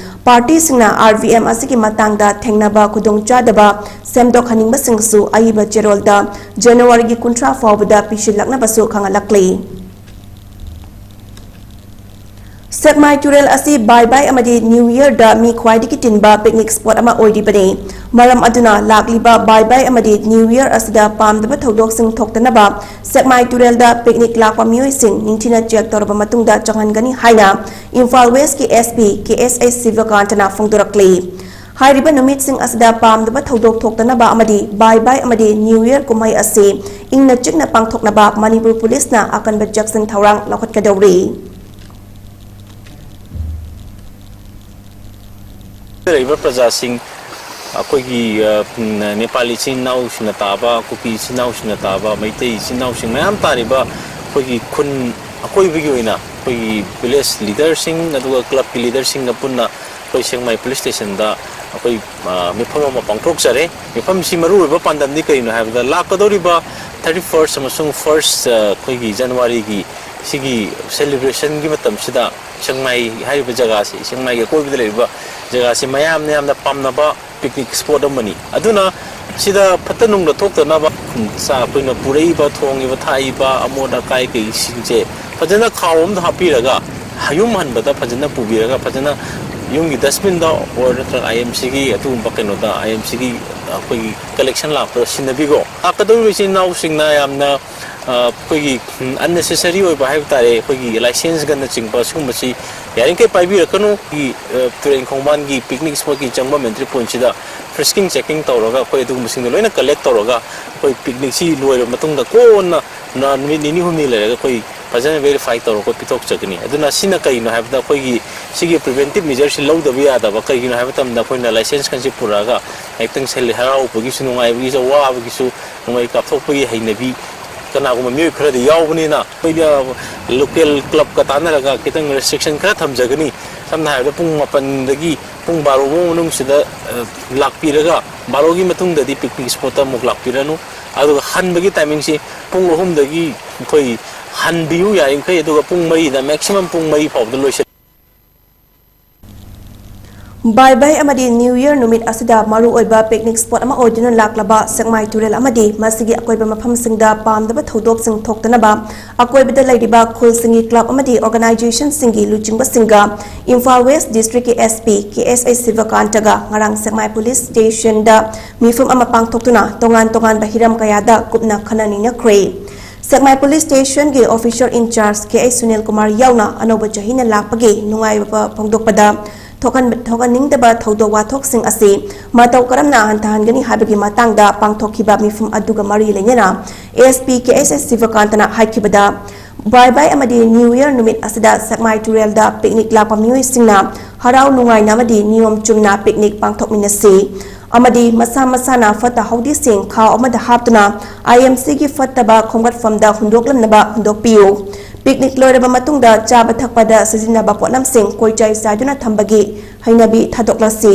partyꯁꯤꯡꯅ RVM ꯑꯁꯤꯒꯤ ꯃꯇꯥꯡꯗ ꯊꯦꯡꯅꯕ ꯈꯨꯗꯣꯡꯆꯥꯗꯕ ꯁꯦꯝꯗꯣꯛꯍꯟꯅꯤꯡꯕꯁꯤꯡꯁꯨ ꯑꯏꯕ ꯆꯦꯔꯣꯜꯗ ꯖꯅꯋꯥꯔꯤꯒꯤ ꯀꯨꯟꯊ꯭ꯔꯥ ꯐꯥꯎꯕꯗ ꯄꯤꯁꯤꯜꯂꯛꯅꯕꯁꯨ ꯈꯪꯍꯜꯂꯛꯂꯤ꯫ ꯁꯦꯛꯃꯥꯏ ꯇꯨꯔꯦꯜ ꯑꯁꯤ ꯕꯥꯏ ꯕꯥꯏ ꯑꯃꯗꯤ New Yearꯗ ꯃꯤ ꯈ꯭ꯋꯥꯏꯗꯒꯤ ꯇꯤꯟꯕ picnic spot ꯑꯃ ꯑꯣꯏꯔꯤꯕꯅꯤ꯫ ꯃꯔꯝ ꯑꯗꯨꯅ ꯂꯥꯛꯂꯤꯕ ꯕꯥꯏ ꯕꯥꯏ ꯑꯃꯗꯤ New Year ꯑꯁꯤꯗ ꯄꯥꯝꯗꯕ ꯊꯧꯗꯣꯛꯁꯤꯡ ꯊꯣꯛꯇꯅꯕ ꯁꯦꯛꯃꯥꯏ ꯇꯨꯔꯦꯜꯗ picnic ꯂꯥꯛꯄ ꯃꯤꯑꯣꯏꯁꯤꯡ ꯅꯤꯡꯊꯤꯅ check ꯇꯧꯔꯕ ꯃꯇꯨꯡꯗ ꯆꯪꯍꯟꯒꯅꯤ ꯍꯥꯏꯅ ꯏꯝꯐꯥꯜ Westꯀꯤ SP ꯀꯦ ꯑꯦꯁ ꯑꯩꯆ ꯁꯤꯕꯀꯥꯟꯇꯅ ꯐꯣꯡꯗꯣꯔꯛꯂꯤ꯫ ꯍꯥꯏꯔꯤꯕ ꯅꯨꯃꯤꯠꯁꯤꯡ ꯑꯁꯤꯗ ꯄꯥꯝꯗꯕ ꯊꯧꯗꯣꯛ ꯊꯣꯛꯇꯅꯕ ꯑꯃꯗꯤ ꯕꯥꯏ ꯕꯥꯏ ꯑꯃꯗꯤ New Year ꯀꯨꯝꯍꯩ ꯑꯁꯤ ꯏꯪꯅ ꯆꯤꯛꯅ ꯄꯥꯡꯊꯣꯛꯅꯕ ꯃꯅꯤꯄꯨꯔ ꯄꯨꯂꯤꯁꯅ ꯑꯀꯟꯕ ꯆꯦꯛꯁꯤꯟ ꯊꯧꯔꯥꯡ ꯂꯧꯈꯠꯀꯗꯧꯔꯤ꯫ ꯂꯩꯔꯤꯕ ꯄ꯭ꯔꯖꯥꯁꯤꯡ, ꯑꯩꯈꯣꯏꯒꯤ, ꯑ, ꯎꯝ, ꯅꯦꯄꯥꯂꯤ ꯏꯆꯤꯟ ꯏꯅꯥꯎꯁꯤꯡꯅ ꯇꯥꯕ, ꯀꯨꯀꯤ ꯏꯆꯤꯟ ꯏꯅꯥꯎꯁꯤꯡꯅ ꯇꯥꯕ, ꯃꯩꯇꯩ ꯏꯆꯤꯟ ꯏꯅꯥꯎꯁꯤꯡ ꯃꯌꯥꯝ ꯇꯥꯔꯤꯕ ꯑꯩꯈꯣꯏꯒꯤ ꯈꯨꯟ ꯑꯀꯣꯏꯕꯒꯤ ꯑꯣꯏꯅ ꯑꯩꯈꯣꯏꯒꯤ village leaderꯁꯤꯡ ꯑꯗꯨꯒ clubꯀꯤ leaderꯁꯤꯡꯒ ꯄꯨꯟꯅ ꯑꯩꯈꯣꯏ ꯁꯦꯛꯃꯥꯏ police stationꯗ ꯑꯩꯈꯣꯏ, ꯑ, ꯃꯤꯐꯝ ꯑꯃ ꯄꯥꯡꯊꯣꯛꯆꯔꯦ꯫ ꯃꯤꯐꯝꯁꯤ ꯃꯔꯨꯑꯣꯏꯕ ꯄꯥꯟꯗꯝꯗꯤ ꯀꯔꯤꯅꯣ ꯍꯥꯏꯕꯗ, ꯂꯥꯛꯀꯗꯧꯔꯤꯕ thirty first ꯑꯃꯁꯨꯡ first, ꯑ, ꯑꯩꯈꯣꯏꯒꯤ Januaryꯒꯤ ꯁꯤꯒꯤ celebrationꯒꯤ ꯃꯇꯝꯁꯤꯗ ꯁꯦꯛꯃꯥꯏ ꯍꯥꯏꯔꯤꯕ ꯖꯒꯥꯁꯤ, ꯁꯦꯛꯃꯥꯏꯒꯤ ꯑꯀꯣꯏꯕꯗ ꯂꯩꯔꯤꯕ ꯖꯒꯥꯁꯤ ꯃꯌꯥꯝꯅ ꯌꯥꯝꯅ ꯄꯥꯝꯅꯕ picnic spot ꯑꯃꯅꯤ꯫ ꯑꯗꯨꯅ ꯁꯤꯗ ꯐꯠꯇ ꯅꯨꯡꯗ ꯊꯣꯛꯇꯅꯕ, ꯆꯥ-, ꯑꯩꯈꯣꯏꯅ ꯄꯨꯔꯛꯏꯕ, ꯊꯣꯡꯉꯤꯕ, ꯊꯥꯛꯏꯕ ꯑꯃꯣꯠ ꯑꯀꯥꯏ ꯀꯩꯁꯤꯡꯁꯦ ꯐꯖꯅ ꯈꯥꯎ ꯑꯃꯗ ꯍꯥꯞꯄꯤꯔꯒ, ꯌꯨꯝ ꯍꯟꯕꯗ ꯐꯖꯅ ꯄꯨꯕꯤꯔꯒ, ꯐꯖꯅ ꯌꯨꯝꯒꯤ dustbinꯗ or ꯅꯠꯇ꯭ꯔꯒ IMCꯒꯤ ꯑꯗꯨꯒꯨꯝꯕ ꯀꯩꯅꯣꯗ, IMCꯒꯤ ꯑꯩꯈꯣꯏꯒꯤ collection ꯂꯥꯛꯄꯗ ꯁꯤꯟꯅꯕꯤꯈꯣ꯫ ꯂꯥꯛꯀꯗꯧꯔꯤꯕ ꯏꯆꯤꯟ ꯏꯅꯥꯎꯁꯤꯡꯅ ꯌꯥꯝꯅ, ꯑ, ꯑꯩꯈꯣꯏꯒꯤ, ꯎꯝ, unnecessary ꯑꯣꯏꯕ ꯍꯥꯏꯕ ꯇꯥꯔꯦ, ꯑꯩꯈꯣꯏꯒꯤ licenseꯒꯅꯆꯤꯡꯕ ꯁꯤꯒꯨꯝꯕꯁꯤ ꯌꯥꯔꯤꯈꯩ ꯄꯥꯏꯕꯤꯔꯛꯀꯅꯨ꯫ ꯑꯩꯈꯣꯏꯒꯤ, ꯑ, ꯇꯨꯔꯦꯟ ꯈꯣꯡꯕꯥꯟꯒꯤ picnic spotꯀꯤ ꯆꯪꯐꯝ entry pointꯁꯤꯗ frisking checking ꯇꯧꯔꯒ ꯑꯩꯈꯣꯏ ꯑꯗꯨꯒꯨꯝꯕꯁꯤꯡꯗꯣ ꯂꯣꯏꯅ collect ꯇꯧꯔꯒ ꯑꯩꯈꯣꯏ picnicꯁꯤ ꯂꯣꯏꯔꯕ ꯃꯇꯨꯡꯗ ꯀꯣꯟꯅ ꯅ-, ꯅꯨꯃꯤꯠ ꯅꯤꯅꯤ ꯍꯨꯝꯅꯤ ꯂꯩꯔꯒ ꯑꯩꯈꯣꯏ ꯐꯖꯅ verify ꯇꯧꯔꯒ ꯄꯤꯊꯣꯛꯆꯒꯅꯤ꯫ ꯑꯗꯨꯅ ꯁꯤꯅ ꯀꯔꯤꯅꯣ ꯍꯥꯏꯕꯗ ꯑꯩꯈꯣꯏꯒꯤ ꯁꯤꯒꯤ preventive measureꯁꯤ ꯂꯧꯗꯕ ꯌꯥꯗꯕ꯫ ꯀꯩꯒꯤꯅꯣ ꯍꯥꯏꯕ ꯃꯇꯝꯗ ꯑꯩꯈꯣꯏꯅ license ꯈꯟꯁꯤ ꯄꯨꯔꯛꯑꯒ ꯍꯦꯛꯇꯪ ꯁꯦꯜ ꯍꯔꯥꯎꯕꯒꯤꯁꯨ, ꯅꯨꯡꯉꯥꯏꯕꯒꯤꯁꯨ, ꯑꯋꯥꯕꯒꯤꯁꯨ, ꯅꯣꯡꯃꯩ ꯀꯥꯞꯊꯣꯛꯄꯒꯤ ꯍꯩꯅꯕꯤ ꯀꯅꯥꯒꯨꯝꯕ ꯃꯤꯑꯣꯏ ꯈꯔꯗꯤ ꯌꯥꯎꯕꯅꯤꯅ ꯑꯩꯈꯣꯏꯅ local clubꯀ ꯇꯥꯟꯅꯔꯒ ꯈꯤꯇꯪ restriction ꯈꯔ ꯊꯝꯖꯒꯅꯤ꯫ ꯁꯝꯅ ꯍꯥꯏꯔꯕꯗ ꯄꯨꯡ ꯃꯥꯄꯟꯗꯒꯤ ꯄꯨꯡ ꯕꯥꯔꯣ ꯐꯥꯎ ꯃꯅꯨꯡꯁꯤꯗ, ꯑ, ꯂꯥꯛꯄꯤꯔꯒ ꯕꯥꯔꯣꯒꯤ ꯃꯇꯨꯡꯗꯗꯤ picnic spotꯇ ꯑꯃꯨꯛ ꯂꯥꯛꯄꯤꯔꯅꯨ꯫ ꯑꯗꯨꯒ ꯍꯟꯕꯒꯤ timingꯁꯤ ꯄꯨꯡ ꯑꯍꯨꯝꯗꯒꯤ ꯑꯩꯈꯣꯏ ꯍꯟꯕꯤꯌꯨ ꯌꯥꯔꯤꯃꯈꯩ, ꯑꯗꯨꯒ ꯄꯨꯡ ꯃꯔꯤꯗ, maximum ꯄꯨꯡ ꯃꯔꯤ ꯐꯥꯎꯕꯗ ꯂꯣꯏꯁꯤꯜꯂꯨ꯫ Bye bye ꯑꯃꯗꯤ New Year ꯅꯨꯃꯤꯠ ꯑꯁꯤꯗ ꯃꯔꯨꯑꯣꯏꯕ picnic spot ꯑꯃ ꯑꯣꯏꯗꯨꯅ ꯂꯥꯛꯂꯕ ꯁꯦꯛꯃꯥꯏ ꯇꯨꯔꯦꯜ ꯑꯃꯗꯤ ꯃꯁꯤꯒꯤ ꯑꯀꯣꯏꯕ ꯃꯐꯝꯁꯤꯡꯗ ꯄꯥꯝꯗꯕ ꯊꯧꯗꯣꯛꯁꯤꯡ ꯊꯣꯛꯇꯅꯕ ꯑꯀꯣꯏꯕꯗ ꯂꯩꯔꯤꯕ ꯈꯨꯜꯁꯤꯡꯒꯤ club ꯑꯃꯗꯤ organizationꯁꯤꯡꯒꯤ ꯂꯨꯆꯤꯡꯕꯁꯤꯡꯒ Imphal West Districtꯀꯤ S P K S H ꯁꯤꯕꯀꯥꯟꯇꯒ ꯉꯔꯥꯡ ꯁꯦꯛꯃꯥꯏ Police Stationꯗ ꯃꯤꯐꯝ ꯑꯃ ꯄꯥꯡꯊꯣꯛꯇꯨꯅ ꯇꯣꯉꯥꯟ ꯇꯣꯉꯥꯟꯕ ꯍꯤꯔꯝ ꯀꯌꯥꯗ ꯀꯨꯞꯅ ꯈꯟꯅ ꯅꯩꯅꯈ꯭ꯔꯦ꯫ ꯁꯦꯛꯃꯥꯏ Police Stationꯒꯤ officer in charge K H Sunil Kumar ꯌꯥꯎꯅ ꯑꯅꯧꯕ ꯆꯍꯤꯅ ꯂꯥꯛꯄꯒꯤ ꯅꯨꯡꯉꯥꯏꯕ ꯐꯣꯡꯗꯣꯛꯄꯗ ꯊꯣꯛꯍꯟ-, ꯊꯣꯛꯍꯟꯅꯤꯡꯗꯕ ꯊꯧꯗꯣꯛ ꯋꯥꯊꯣꯛꯁꯤꯡ ꯑꯁꯤ ꯃꯇꯧ ꯀꯔꯝꯅ ꯍꯟꯊꯍꯟꯒꯅꯤ ꯍꯥꯏꯕꯒꯤ ꯃꯇꯥꯡꯗ ꯄꯥꯡꯊꯣꯛꯈꯤꯕ ꯃꯤꯐꯝ ꯑꯗꯨꯒ ꯃꯔꯤ ꯂꯩꯅꯅ S P K H H ꯁꯤꯕꯀꯥꯟꯇꯅ ꯍꯥꯏꯈꯤꯕꯗ, Bye bye ꯑꯃꯗꯤ New Year ꯅꯨꯃꯤꯠ ꯑꯁꯤꯗ ꯁꯦꯛꯃꯥꯏ ꯇꯨꯔꯦꯜꯗ picnic ꯂꯥꯛꯄ ꯃꯤꯑꯣꯏꯁꯤꯡꯅ ꯍꯔꯥꯎ ꯅꯨꯡꯉꯥꯏꯅ ꯑꯃꯗꯤ ꯅꯤꯌꯣꯝ ꯆꯨꯝꯅ picnic ꯄꯥꯡꯊꯣꯛꯃꯤꯟꯅꯁꯤ ꯑꯃꯗꯤ ꯃꯁꯥ ꯃꯁꯥꯅ ꯐꯠꯇ ꯍꯥꯎꯗꯤꯁꯤꯡ ꯈꯥꯎ ꯑꯃꯗ ꯍꯥꯞꯇꯨꯅ I M Cꯒꯤ ꯐꯠꯇꯕ ꯈꯣꯝꯒꯠꯐꯝꯗ ꯍꯨꯟꯗꯣꯛꯂꯝꯅꯕ ꯍꯨꯟꯗꯣꯛꯄꯤꯌꯨ꯫ Picnic ꯂꯣꯏꯔꯕ ꯃꯇꯨꯡꯗ ꯆꯥꯕ ꯊꯛꯄꯗ ꯁꯤꯖꯤꯟꯅꯕ ꯄꯣꯠꯂꯝꯁꯤꯡ ꯀꯣꯏꯆꯥꯏ ꯆꯥꯏꯗꯨꯅ ꯊꯝꯕꯒꯤ ꯍꯩꯅꯕꯤ ꯊꯥꯗꯣꯛꯂꯁꯤ꯫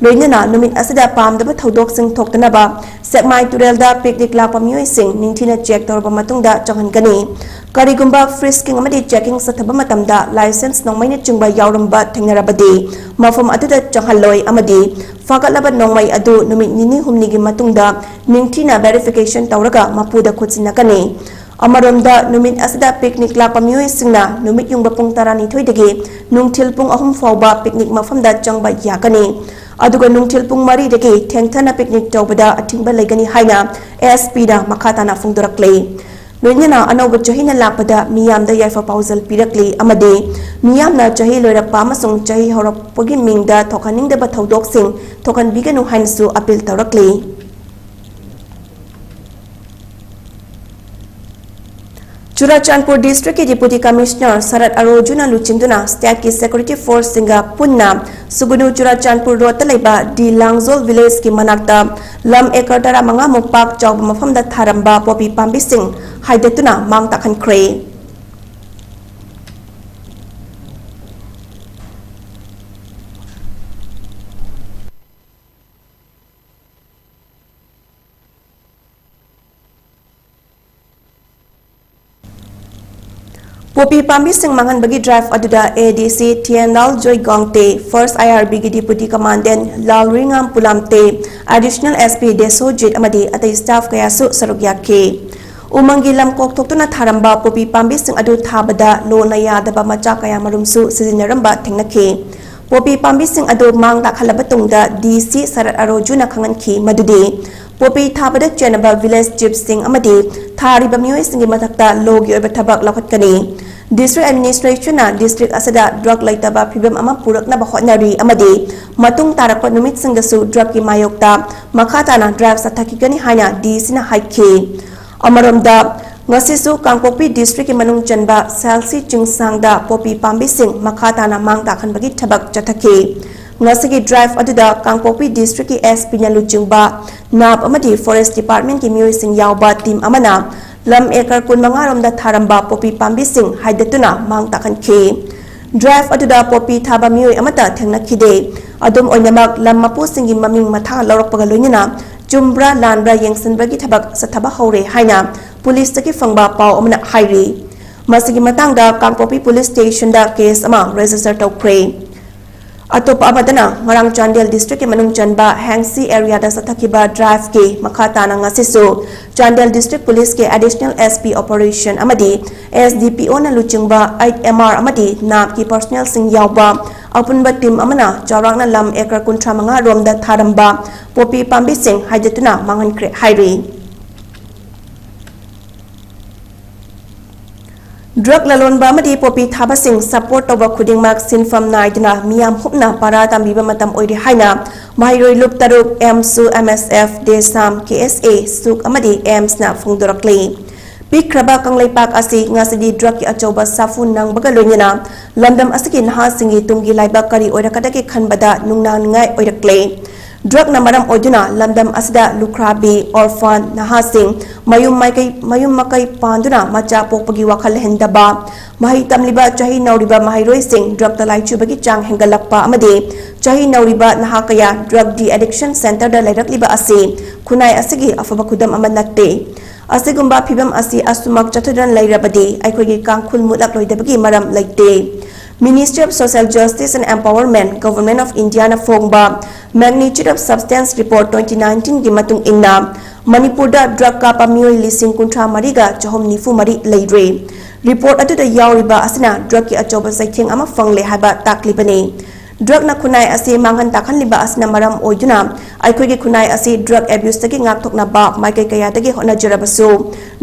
ꯂꯣꯏꯅꯅ ꯅꯨꯃꯤꯠ ꯑꯁꯤꯗ ꯄꯥꯝꯗꯕ ꯊꯧꯗꯣꯛꯁꯤꯡ ꯊꯣꯛꯇꯅꯕ ꯁꯦꯛꯃꯥꯏ ꯇꯨꯔꯦꯜꯗ picnic ꯂꯥꯛꯄ ꯃꯤꯑꯣꯏꯁꯤꯡ ꯅꯤꯡꯊꯤꯅ check ꯇꯧꯔꯕ ꯃꯇꯨꯡꯗ ꯆꯪꯍꯟꯒꯅꯤ꯫ ꯀꯔꯤꯒꯨꯝꯕ frisking ꯑꯃꯗꯤ checking ꯆꯠꯊꯕ ꯃꯇꯝꯗ license ꯅꯣꯡꯃꯩꯅꯆꯤꯡꯕ ꯌꯥꯎꯔꯝꯕ ꯊꯦꯡꯅꯔꯕꯗꯤ ꯃꯐꯝ ꯑꯗꯨꯗ ꯆꯪꯍꯜꯂꯣꯏ ꯑꯃꯗꯤ ꯐꯥꯒꯠꯂꯕ ꯅꯣꯡꯃꯩ ꯑꯗꯨ ꯅꯨꯃꯤꯠ ꯅꯤꯅꯤ ꯍꯨꯝꯅꯤꯒꯤ ꯃꯇꯨꯡꯗ ꯅꯤꯡꯊꯤꯅ verification ꯇꯧꯔꯒ ꯃꯄꯨꯗ ꯈꯨꯠꯁꯤꯟꯅꯒꯅꯤ꯫ ꯑꯃꯔꯣꯝꯗ, ꯅꯨꯃꯤꯠ ꯑꯁꯤꯗ picnic ꯂꯥꯛꯄ ꯃꯤꯑꯣꯏꯁꯤꯡꯅ ꯅꯨꯃꯤꯠ ꯌꯨꯡꯕ ꯄꯨꯡ ꯇꯔꯥꯅꯤꯊꯣꯏꯗꯒꯤ ꯅꯨꯡꯊꯤꯜ ꯄꯨꯡ ꯑꯍꯨꯝ ꯐꯥꯎꯕ picnic ꯃꯐꯝꯗ ꯆꯪꯕ ꯌꯥꯒꯅꯤ꯫ ꯑꯗꯨꯒ ꯅꯨꯡꯊꯤꯜ ꯄꯨꯡ ꯃꯔꯤꯗꯒꯤ ꯊꯦꯡꯊꯅ picnic ꯇꯧꯕꯗ ꯑꯊꯤꯡꯕ ꯂꯩꯒꯅꯤ ꯍꯥꯏꯅ S Pꯅ ꯃꯈꯥ ꯇꯥꯅ ꯐꯣꯡꯗꯣꯔꯛꯂꯤ꯫ ꯂꯣꯏꯅꯅ ꯑꯅꯧꯕ ꯆꯍꯤꯅ ꯂꯥꯛꯄꯗ ꯃꯤꯌꯥꯝꯗ ꯌꯥꯏꯐ ꯄꯥꯎꯖꯦꯜ ꯄꯤꯔꯛꯂꯤ ꯑꯃꯗꯤ ꯃꯤꯌꯥꯝꯅ ꯆꯍꯤ ꯂꯣꯏꯔꯛꯄ ꯑꯃꯁꯨꯡ ꯆꯍꯤ ꯍꯧꯔꯛꯄꯒꯤ ꯃꯤꯡꯗ ꯊꯣꯛꯍꯟꯅꯤꯡꯗꯕ ꯊꯧꯗꯣꯛꯁꯤꯡ ꯊꯣꯛꯍꯟꯕꯤꯒꯅꯨ ꯍꯥꯏꯅꯁꯨ appeal ꯇꯧꯔꯛꯂꯤ꯫ ꯆꯨꯔꯥꯆꯥꯟꯄꯨꯔ Districtꯀꯤ Deputy Commissioner ꯁꯔꯠ ꯑꯔꯣꯖꯨꯅ ꯂꯨꯆꯤꯡꯗꯨꯅ stateꯀꯤ security forceꯁꯤꯡꯒ ꯄꯨꯟꯅ ꯁꯨꯒꯨꯅꯨ ꯆꯨꯔꯥꯆꯥꯟꯄꯨꯔ roadꯇ ꯂꯩꯕ ꯗꯤ ꯂꯥꯡꯖꯣꯜ villageꯀꯤ ꯃꯅꯥꯛꯇ ꯂꯝ acre ꯇꯔꯥꯃꯉꯥ ꯃꯨꯛ ꯄꯥꯛ ꯆꯥꯎꯕ ꯃꯐꯝꯗ ꯊꯥꯔꯝꯕ ꯄꯣꯄꯤ ꯄꯥꯝꯕꯤꯁꯤꯡ ꯍꯥꯏꯗꯠꯇꯨꯅ ꯃꯥꯡ ꯇꯥꯛꯍꯟꯈ꯭ꯔꯦ꯫ ꯄꯣꯄꯤ ꯄꯥꯝꯕꯤꯁꯤꯡ ꯃꯥꯡꯍꯟꯕꯒꯤ ꯗ꯭ꯔꯥꯏꯚ ꯑꯗꯨꯗ A D C Thienlal Joy Gangte, first I R ꯕꯤꯒꯤ deputy commandant Lalringam Pulamte, additional S P Desojit ꯑꯃꯗꯤ ꯑꯇꯩ ꯁ꯭ꯇꯥꯐ ꯀꯌꯥꯁꯨ ꯁꯔꯨꯛ ꯌꯥꯈꯤ꯫ ꯎꯃꯪꯒꯤ ꯂꯝ ꯀꯣꯛꯊꯣꯛꯇꯨꯅ ꯊꯥꯔꯝꯕ ꯄꯣꯄꯤ ꯄꯥꯝꯕꯤꯁꯤꯡ ꯑꯗꯨ ꯊꯥꯕꯗ ꯂꯣꯅ ꯌꯥꯗꯕ ꯃꯆꯥꯛ ꯀꯌꯥ ꯃꯔꯨꯝꯁꯨ ꯁꯤꯖꯤꯟꯅꯔꯝꯕ ꯊꯦꯡꯅꯈꯤ꯫ ꯄꯣꯄꯤ ꯄꯥꯝꯕꯤꯁꯤꯡ ꯑꯗꯨ ꯃꯥꯡ ꯇꯥꯛꯍꯜꯂꯕ ꯇꯨꯡꯗ ꯗꯤ ꯁꯤ ꯁꯔꯠ ꯑꯔꯣꯖꯨꯅ ꯈꯪꯍꯟꯈꯤ ꯃꯗꯨꯗꯤ ꯄꯣꯄꯤ ꯊꯥꯕꯗ ꯆꯦꯟꯅꯕ ꯚꯤꯂꯦꯖ ꯆꯤꯐꯁꯤꯡ ꯑꯃꯗꯤ ꯊꯥꯔꯤꯕ ꯃꯤꯑꯣꯏꯁꯤꯡꯒꯤ ꯃꯊꯛꯇ ꯂꯣꯒꯤ ꯑꯣꯏꯕ ꯊꯕꯛ ꯂꯧꯈꯠꯀꯅꯤ꯫ ꯗꯤꯁꯇ꯭ꯔꯤꯛ ꯑꯦꯗꯃꯤꯅꯤꯁꯇ꯭ꯔꯦꯁꯟꯅ ꯗꯤꯁꯇ꯭ꯔꯤꯛ ꯑꯁꯤꯗ ꯗ꯭ꯔꯒ ꯂꯩꯇꯕ ꯐꯤꯕꯝ ꯑꯃ ꯄꯨꯔꯛꯅꯕ ꯍꯣꯠꯅꯔꯤ ꯑꯃꯗꯤ ꯃꯇꯨꯡ ꯇꯥꯔꯛꯄ ꯅꯨꯃꯤꯠꯁꯤꯡꯗꯁꯨ ꯗ꯭ꯔꯒꯀꯤ ꯃꯥꯌꯣꯛꯇ ꯃꯈꯥ ꯇꯥꯅ ꯗ꯭ꯔꯥꯏꯚ ꯆꯠꯊꯈꯤꯒꯅꯤ ꯍꯥꯏꯅ ꯗꯤ ꯁꯤꯅ ꯍꯥꯏꯈꯤ꯫ ꯑꯃꯔꯣꯝꯗ, ꯉꯁꯤꯁꯨ ꯀꯥꯡꯄꯣꯛꯄꯤ ꯗꯤꯁꯇ꯭ꯔꯤꯛꯀꯤ ꯃꯅꯨꯡ ꯆꯟꯕ ꯁꯦꯜꯁꯤ ꯆꯤꯡꯁꯥꯡꯗ ꯄꯣꯄꯤ ꯄꯥꯝꯕꯤꯁꯤꯡ ꯃꯈꯥ ꯇꯥꯅ ꯃꯥꯡ ꯇꯥꯛꯍꯟꯕꯒꯤ ꯊꯕꯛ ꯆꯠꯊꯈꯤ꯫ ꯉꯁꯤꯒꯤ ꯗ꯭ꯔꯥꯏꯚ ꯑꯗꯨꯗ ꯀꯥꯡꯄꯣꯛꯄꯤ ꯗꯤꯁꯇ꯭ꯔꯤꯛꯀꯤ ꯑꯦꯁ ꯄꯤꯅ ꯂꯨꯆꯤꯡꯕ ꯅꯥꯞ ꯑꯃꯗꯤ ꯐꯣꯔꯦꯁ ꯗꯤꯄꯥꯔꯠꯃꯦꯟꯠꯀꯤ ꯃꯤꯑꯣꯏꯁꯤꯡ ꯌꯥꯎꯕ ꯇꯤꯝ ꯑꯃꯅ ꯂꯝ ꯑꯦꯀꯔ ꯀꯨꯟꯃꯉꯥ ꯔꯣꯝꯗ ꯊꯥꯔꯝꯕ ꯄꯣꯄꯤ ꯄꯥꯝꯕꯤꯁꯤꯡ ꯍꯥꯏꯗꯠꯇꯨꯅ ꯃꯥꯡ ꯇꯥꯛꯍꯟꯈꯤ꯫ ꯗ꯭ꯔꯥꯏꯚ ꯑꯗꯨꯗ ꯄꯣꯄꯤ ꯊꯥꯕ ꯃꯤꯑꯣꯏ ꯑꯃꯠꯇ ꯊꯦꯡꯅꯈꯤꯗꯦ꯫ ꯑꯗꯨꯝ ꯑꯣꯏꯅꯃꯛ, ꯂꯝ ꯃꯄꯨꯁꯤꯡꯒꯤ ꯃꯃꯤꯡ ꯃꯊꯥ ꯂꯧꯔꯛꯄꯒ ꯂꯣꯏꯅꯅ ꯆꯨꯝꯕ꯭ꯔꯥ ꯂꯥꯟꯕ꯭ꯔꯥ ꯌꯦꯡꯁꯤꯟꯕꯒꯤ ꯊꯕꯛ ꯆꯠꯊꯕ ꯍꯧꯔꯦ ꯍꯥꯏꯅ ꯄꯨꯂꯤꯁꯇꯒꯤ ꯐꯪꯕ ꯄꯥꯎ ꯑꯃꯅ ꯍꯥꯏꯔꯤ꯫ ꯃꯁꯤꯒꯤ ꯃꯇꯥꯡꯗ ꯀꯥꯡꯄꯣꯛꯄꯤ ꯄꯨꯂꯤꯁ ꯁ꯭ꯇꯦꯁꯟꯗ ꯀꯦꯁ ꯑꯃ ꯔꯦꯖꯤꯁꯇꯔ ꯇꯧꯈ꯭ꯔꯦ꯫ ꯑꯇꯣꯞꯄ ꯑꯃꯗꯅ, ꯉꯔꯥꯡ ꯆꯥꯟꯗꯦꯜ ꯗꯤꯁꯇ꯭ꯔꯤꯛꯀꯤ ꯃꯅꯨꯡ ꯆꯟꯕ ꯍꯦꯡꯁꯤ ꯑꯦꯔꯤꯌꯥꯗ ꯆꯠꯊꯈꯤꯕ ꯗ꯭ꯔꯥꯏꯚꯀꯤ ꯃꯈꯥ ꯇꯥꯅ ꯉꯁꯤꯁꯨ ꯆꯥꯟꯗꯦꯜ ꯗꯤꯁꯇ꯭ꯔꯤꯛ ꯄꯨꯂꯤꯁꯀꯤ ꯑꯦꯗꯤꯁꯅꯦꯜ ꯑꯦꯁ ꯄꯤ ꯑꯣꯄꯔꯦꯁꯟ ꯑꯃꯗꯤ ꯑꯦꯁ ꯗꯤ ꯄꯤ ꯑꯣꯅ ꯂꯨꯆꯤꯡꯕ ꯑꯩꯠ ꯑꯦꯝ ꯑꯥꯔ ꯑꯃꯗꯤ ꯅꯥꯞꯀꯤ ꯄꯔꯁꯣꯅꯦꯜꯁꯤꯡ ꯌꯥꯎꯕ ꯑꯄꯨꯟꯕ ꯇꯤꯝ ꯑꯃꯅ ꯆꯥꯎꯔꯥꯛꯅ ꯂꯝ ꯑꯦꯀꯔ ꯀꯨꯟꯊ꯭ꯔꯥ ꯃꯉꯥ ꯔꯣꯝꯗ ꯊꯥꯔꯝꯕ ꯄꯣꯄꯤ ꯄꯥꯝꯕꯤꯁꯤꯡ ꯍꯥꯏꯗꯠꯇꯨꯅ ꯃꯥꯡꯍꯟꯈ꯭ꯔꯦ ꯍꯥꯏꯔꯤ꯫ ꯗ꯭ꯔꯒ ꯂꯂꯣꯟꯕ ꯑꯃꯗꯤ ꯄꯣꯄꯤ ꯊꯥꯕꯁꯤꯡ ꯁꯄꯣꯔꯠ ꯇꯧꯕ ꯈꯨꯗꯤꯡꯃꯛ ꯁꯤꯟꯐꯝ ꯅꯥꯏꯗꯅ ꯃꯤꯌꯥꯝ ꯍꯨꯞꯅ ꯄꯔꯥ ꯇꯝꯕꯤꯕ ꯃꯇꯝ ꯑꯣꯏꯔꯦ ꯍꯥꯏꯅ ꯃꯍꯩꯔꯣꯏ ꯂꯨꯞ ꯇꯔꯨꯛ, ꯑꯦꯝꯁꯨ, ꯑꯦꯝ ꯑꯦꯁ ꯑꯦꯐ, ꯗꯦꯁꯥꯝ, ꯀꯦ ꯑꯦꯁ ꯑꯦ, ꯁꯨꯛ ꯑꯃꯗꯤ ꯑꯦꯝꯁꯅ ꯐꯣꯡꯗꯣꯔꯛꯂꯤ꯫ ꯄꯤꯛꯈ꯭ꯔꯕ ꯀꯪꯂꯩꯄꯥꯛ ꯑꯁꯤ ꯉꯁꯤꯗꯤ ꯗ꯭ꯔꯒꯀꯤ ꯑꯆꯧꯕ ꯁꯥꯐꯨ ꯅꯪꯕꯒ ꯂꯣꯏꯅꯅ ꯂꯝꯗꯝ ꯑꯁꯤꯒꯤ ꯅꯍꯥꯁꯤꯡꯒꯤ ꯇꯨꯡꯒꯤ ꯂꯥꯏꯕꯛ ꯀꯔꯤ ꯑꯣꯏꯔꯛꯀꯗꯒꯦ ꯈꯟꯕꯗ ꯅꯨꯡꯅꯥꯡꯅꯤꯡꯉꯥꯏ ꯑꯣꯏꯔꯛꯂꯦ꯫ ꯗ꯭ꯔꯒꯅ ꯃꯔꯝ ꯑꯣꯏꯗꯨꯅ ꯂꯝꯗꯝ ꯑꯁꯤꯗ ꯂꯨꯈ꯭ꯔꯥꯕꯤ, ꯑꯣꯔꯐꯥꯟ, ꯅꯍꯥꯁꯤꯡ ꯃꯌꯨꯝ ꯃꯥꯏꯀꯩ, ꯃꯌꯨꯝ ꯃꯀꯩ ꯄꯥꯟꯗꯨꯅ ꯃꯆꯥ ꯄꯣꯛꯄꯒꯤ ꯋꯥꯈꯜ ꯂꯩꯍꯟꯗꯕ, ꯃꯍꯩ ꯇꯝꯂꯤꯕ ꯆꯍꯤ ꯅꯧꯔꯤꯕ ꯃꯍꯩꯔꯣꯏꯁꯤꯡ ꯗ꯭ꯔꯒꯇ ꯂꯥꯏꯆꯨꯕꯒꯤ ꯆꯥꯡ ꯍꯦꯟꯒꯠꯂꯛꯄ ꯑꯃꯗꯤ ꯆꯍꯤ ꯅꯧꯔꯤꯕ ꯅꯍꯥ ꯀꯌꯥ ꯗ꯭ꯔꯒ ꯗꯤ ꯑꯦꯗꯤꯛꯁꯟ ꯁꯦꯟꯇꯔꯗ ꯂꯩꯔꯛꯂꯤꯕ ꯑꯁꯤ ꯈꯨꯟꯅꯥꯏ ꯑꯁꯤꯒꯤ ꯑꯐꯕ ꯈꯨꯗꯝ ꯑꯃ ꯅꯠꯇꯦ꯫ ꯑꯁꯤꯒꯨꯝꯕ ꯐꯤꯕꯝ ꯑꯁꯤ ꯑꯁꯨꯃꯛ ꯆꯠꯊꯗꯨꯅ ꯂꯩꯔꯕꯗꯤ ꯑꯩꯈꯣꯏꯒꯤ ꯀꯥꯡꯈꯨꯜ ꯃꯨꯠꯂꯛꯂꯣꯏꯗꯕꯒꯤ ꯃꯔꯝ ꯂꯩꯇꯦ꯫ Ministry of Social Justice and Empowerment, Government of India ꯅ ꯐꯣꯡꯕ Magnitude of Substance Report twenty nineteen ꯒꯤ ꯃꯇꯨꯡ ꯏꯟꯅ, ꯃꯅꯤꯄꯨꯔꯗ drug ꯀꯥꯞꯄ ꯃꯤꯑꯣꯏ ꯂꯤꯁꯤꯡ ꯀꯨꯟꯊ꯭ꯔꯥ ꯃꯔꯤꯒ ꯆꯍꯨꯝ ꯅꯤꯐꯨ ꯃꯔꯤ ꯂꯩꯔꯦ꯫ Report ꯑꯗꯨꯗ ꯌꯥꯎꯔꯤꯕ ꯑꯁꯤꯅ drug ꯀꯤ ꯑꯆꯧꯕ ꯆꯩꯊꯦꯡ ꯑꯃ ꯐꯪꯂꯦ ꯍꯥꯏꯕ ꯇꯥꯛꯂꯤꯕꯅꯤ꯫ Drug ꯅ ꯈꯨꯟꯅꯥꯏ ꯑꯁꯤ ꯃꯥꯡꯍꯟ ꯇꯥꯛꯍꯟꯂꯤꯕ ꯑꯁꯤꯅ ꯃꯔꯝ ꯑꯣꯏꯗꯨꯅ ꯑꯩꯈꯣꯏꯒꯤ ꯈꯨꯟꯅꯥꯏ ꯑꯁꯤ drug abuse ꯇꯒꯤ ꯉꯥꯛꯊꯣꯛꯅꯕ ꯃꯥꯏꯀꯩ ꯀꯌꯥꯗꯒꯤ ꯍꯣꯠꯅꯖꯔꯕꯁꯨ,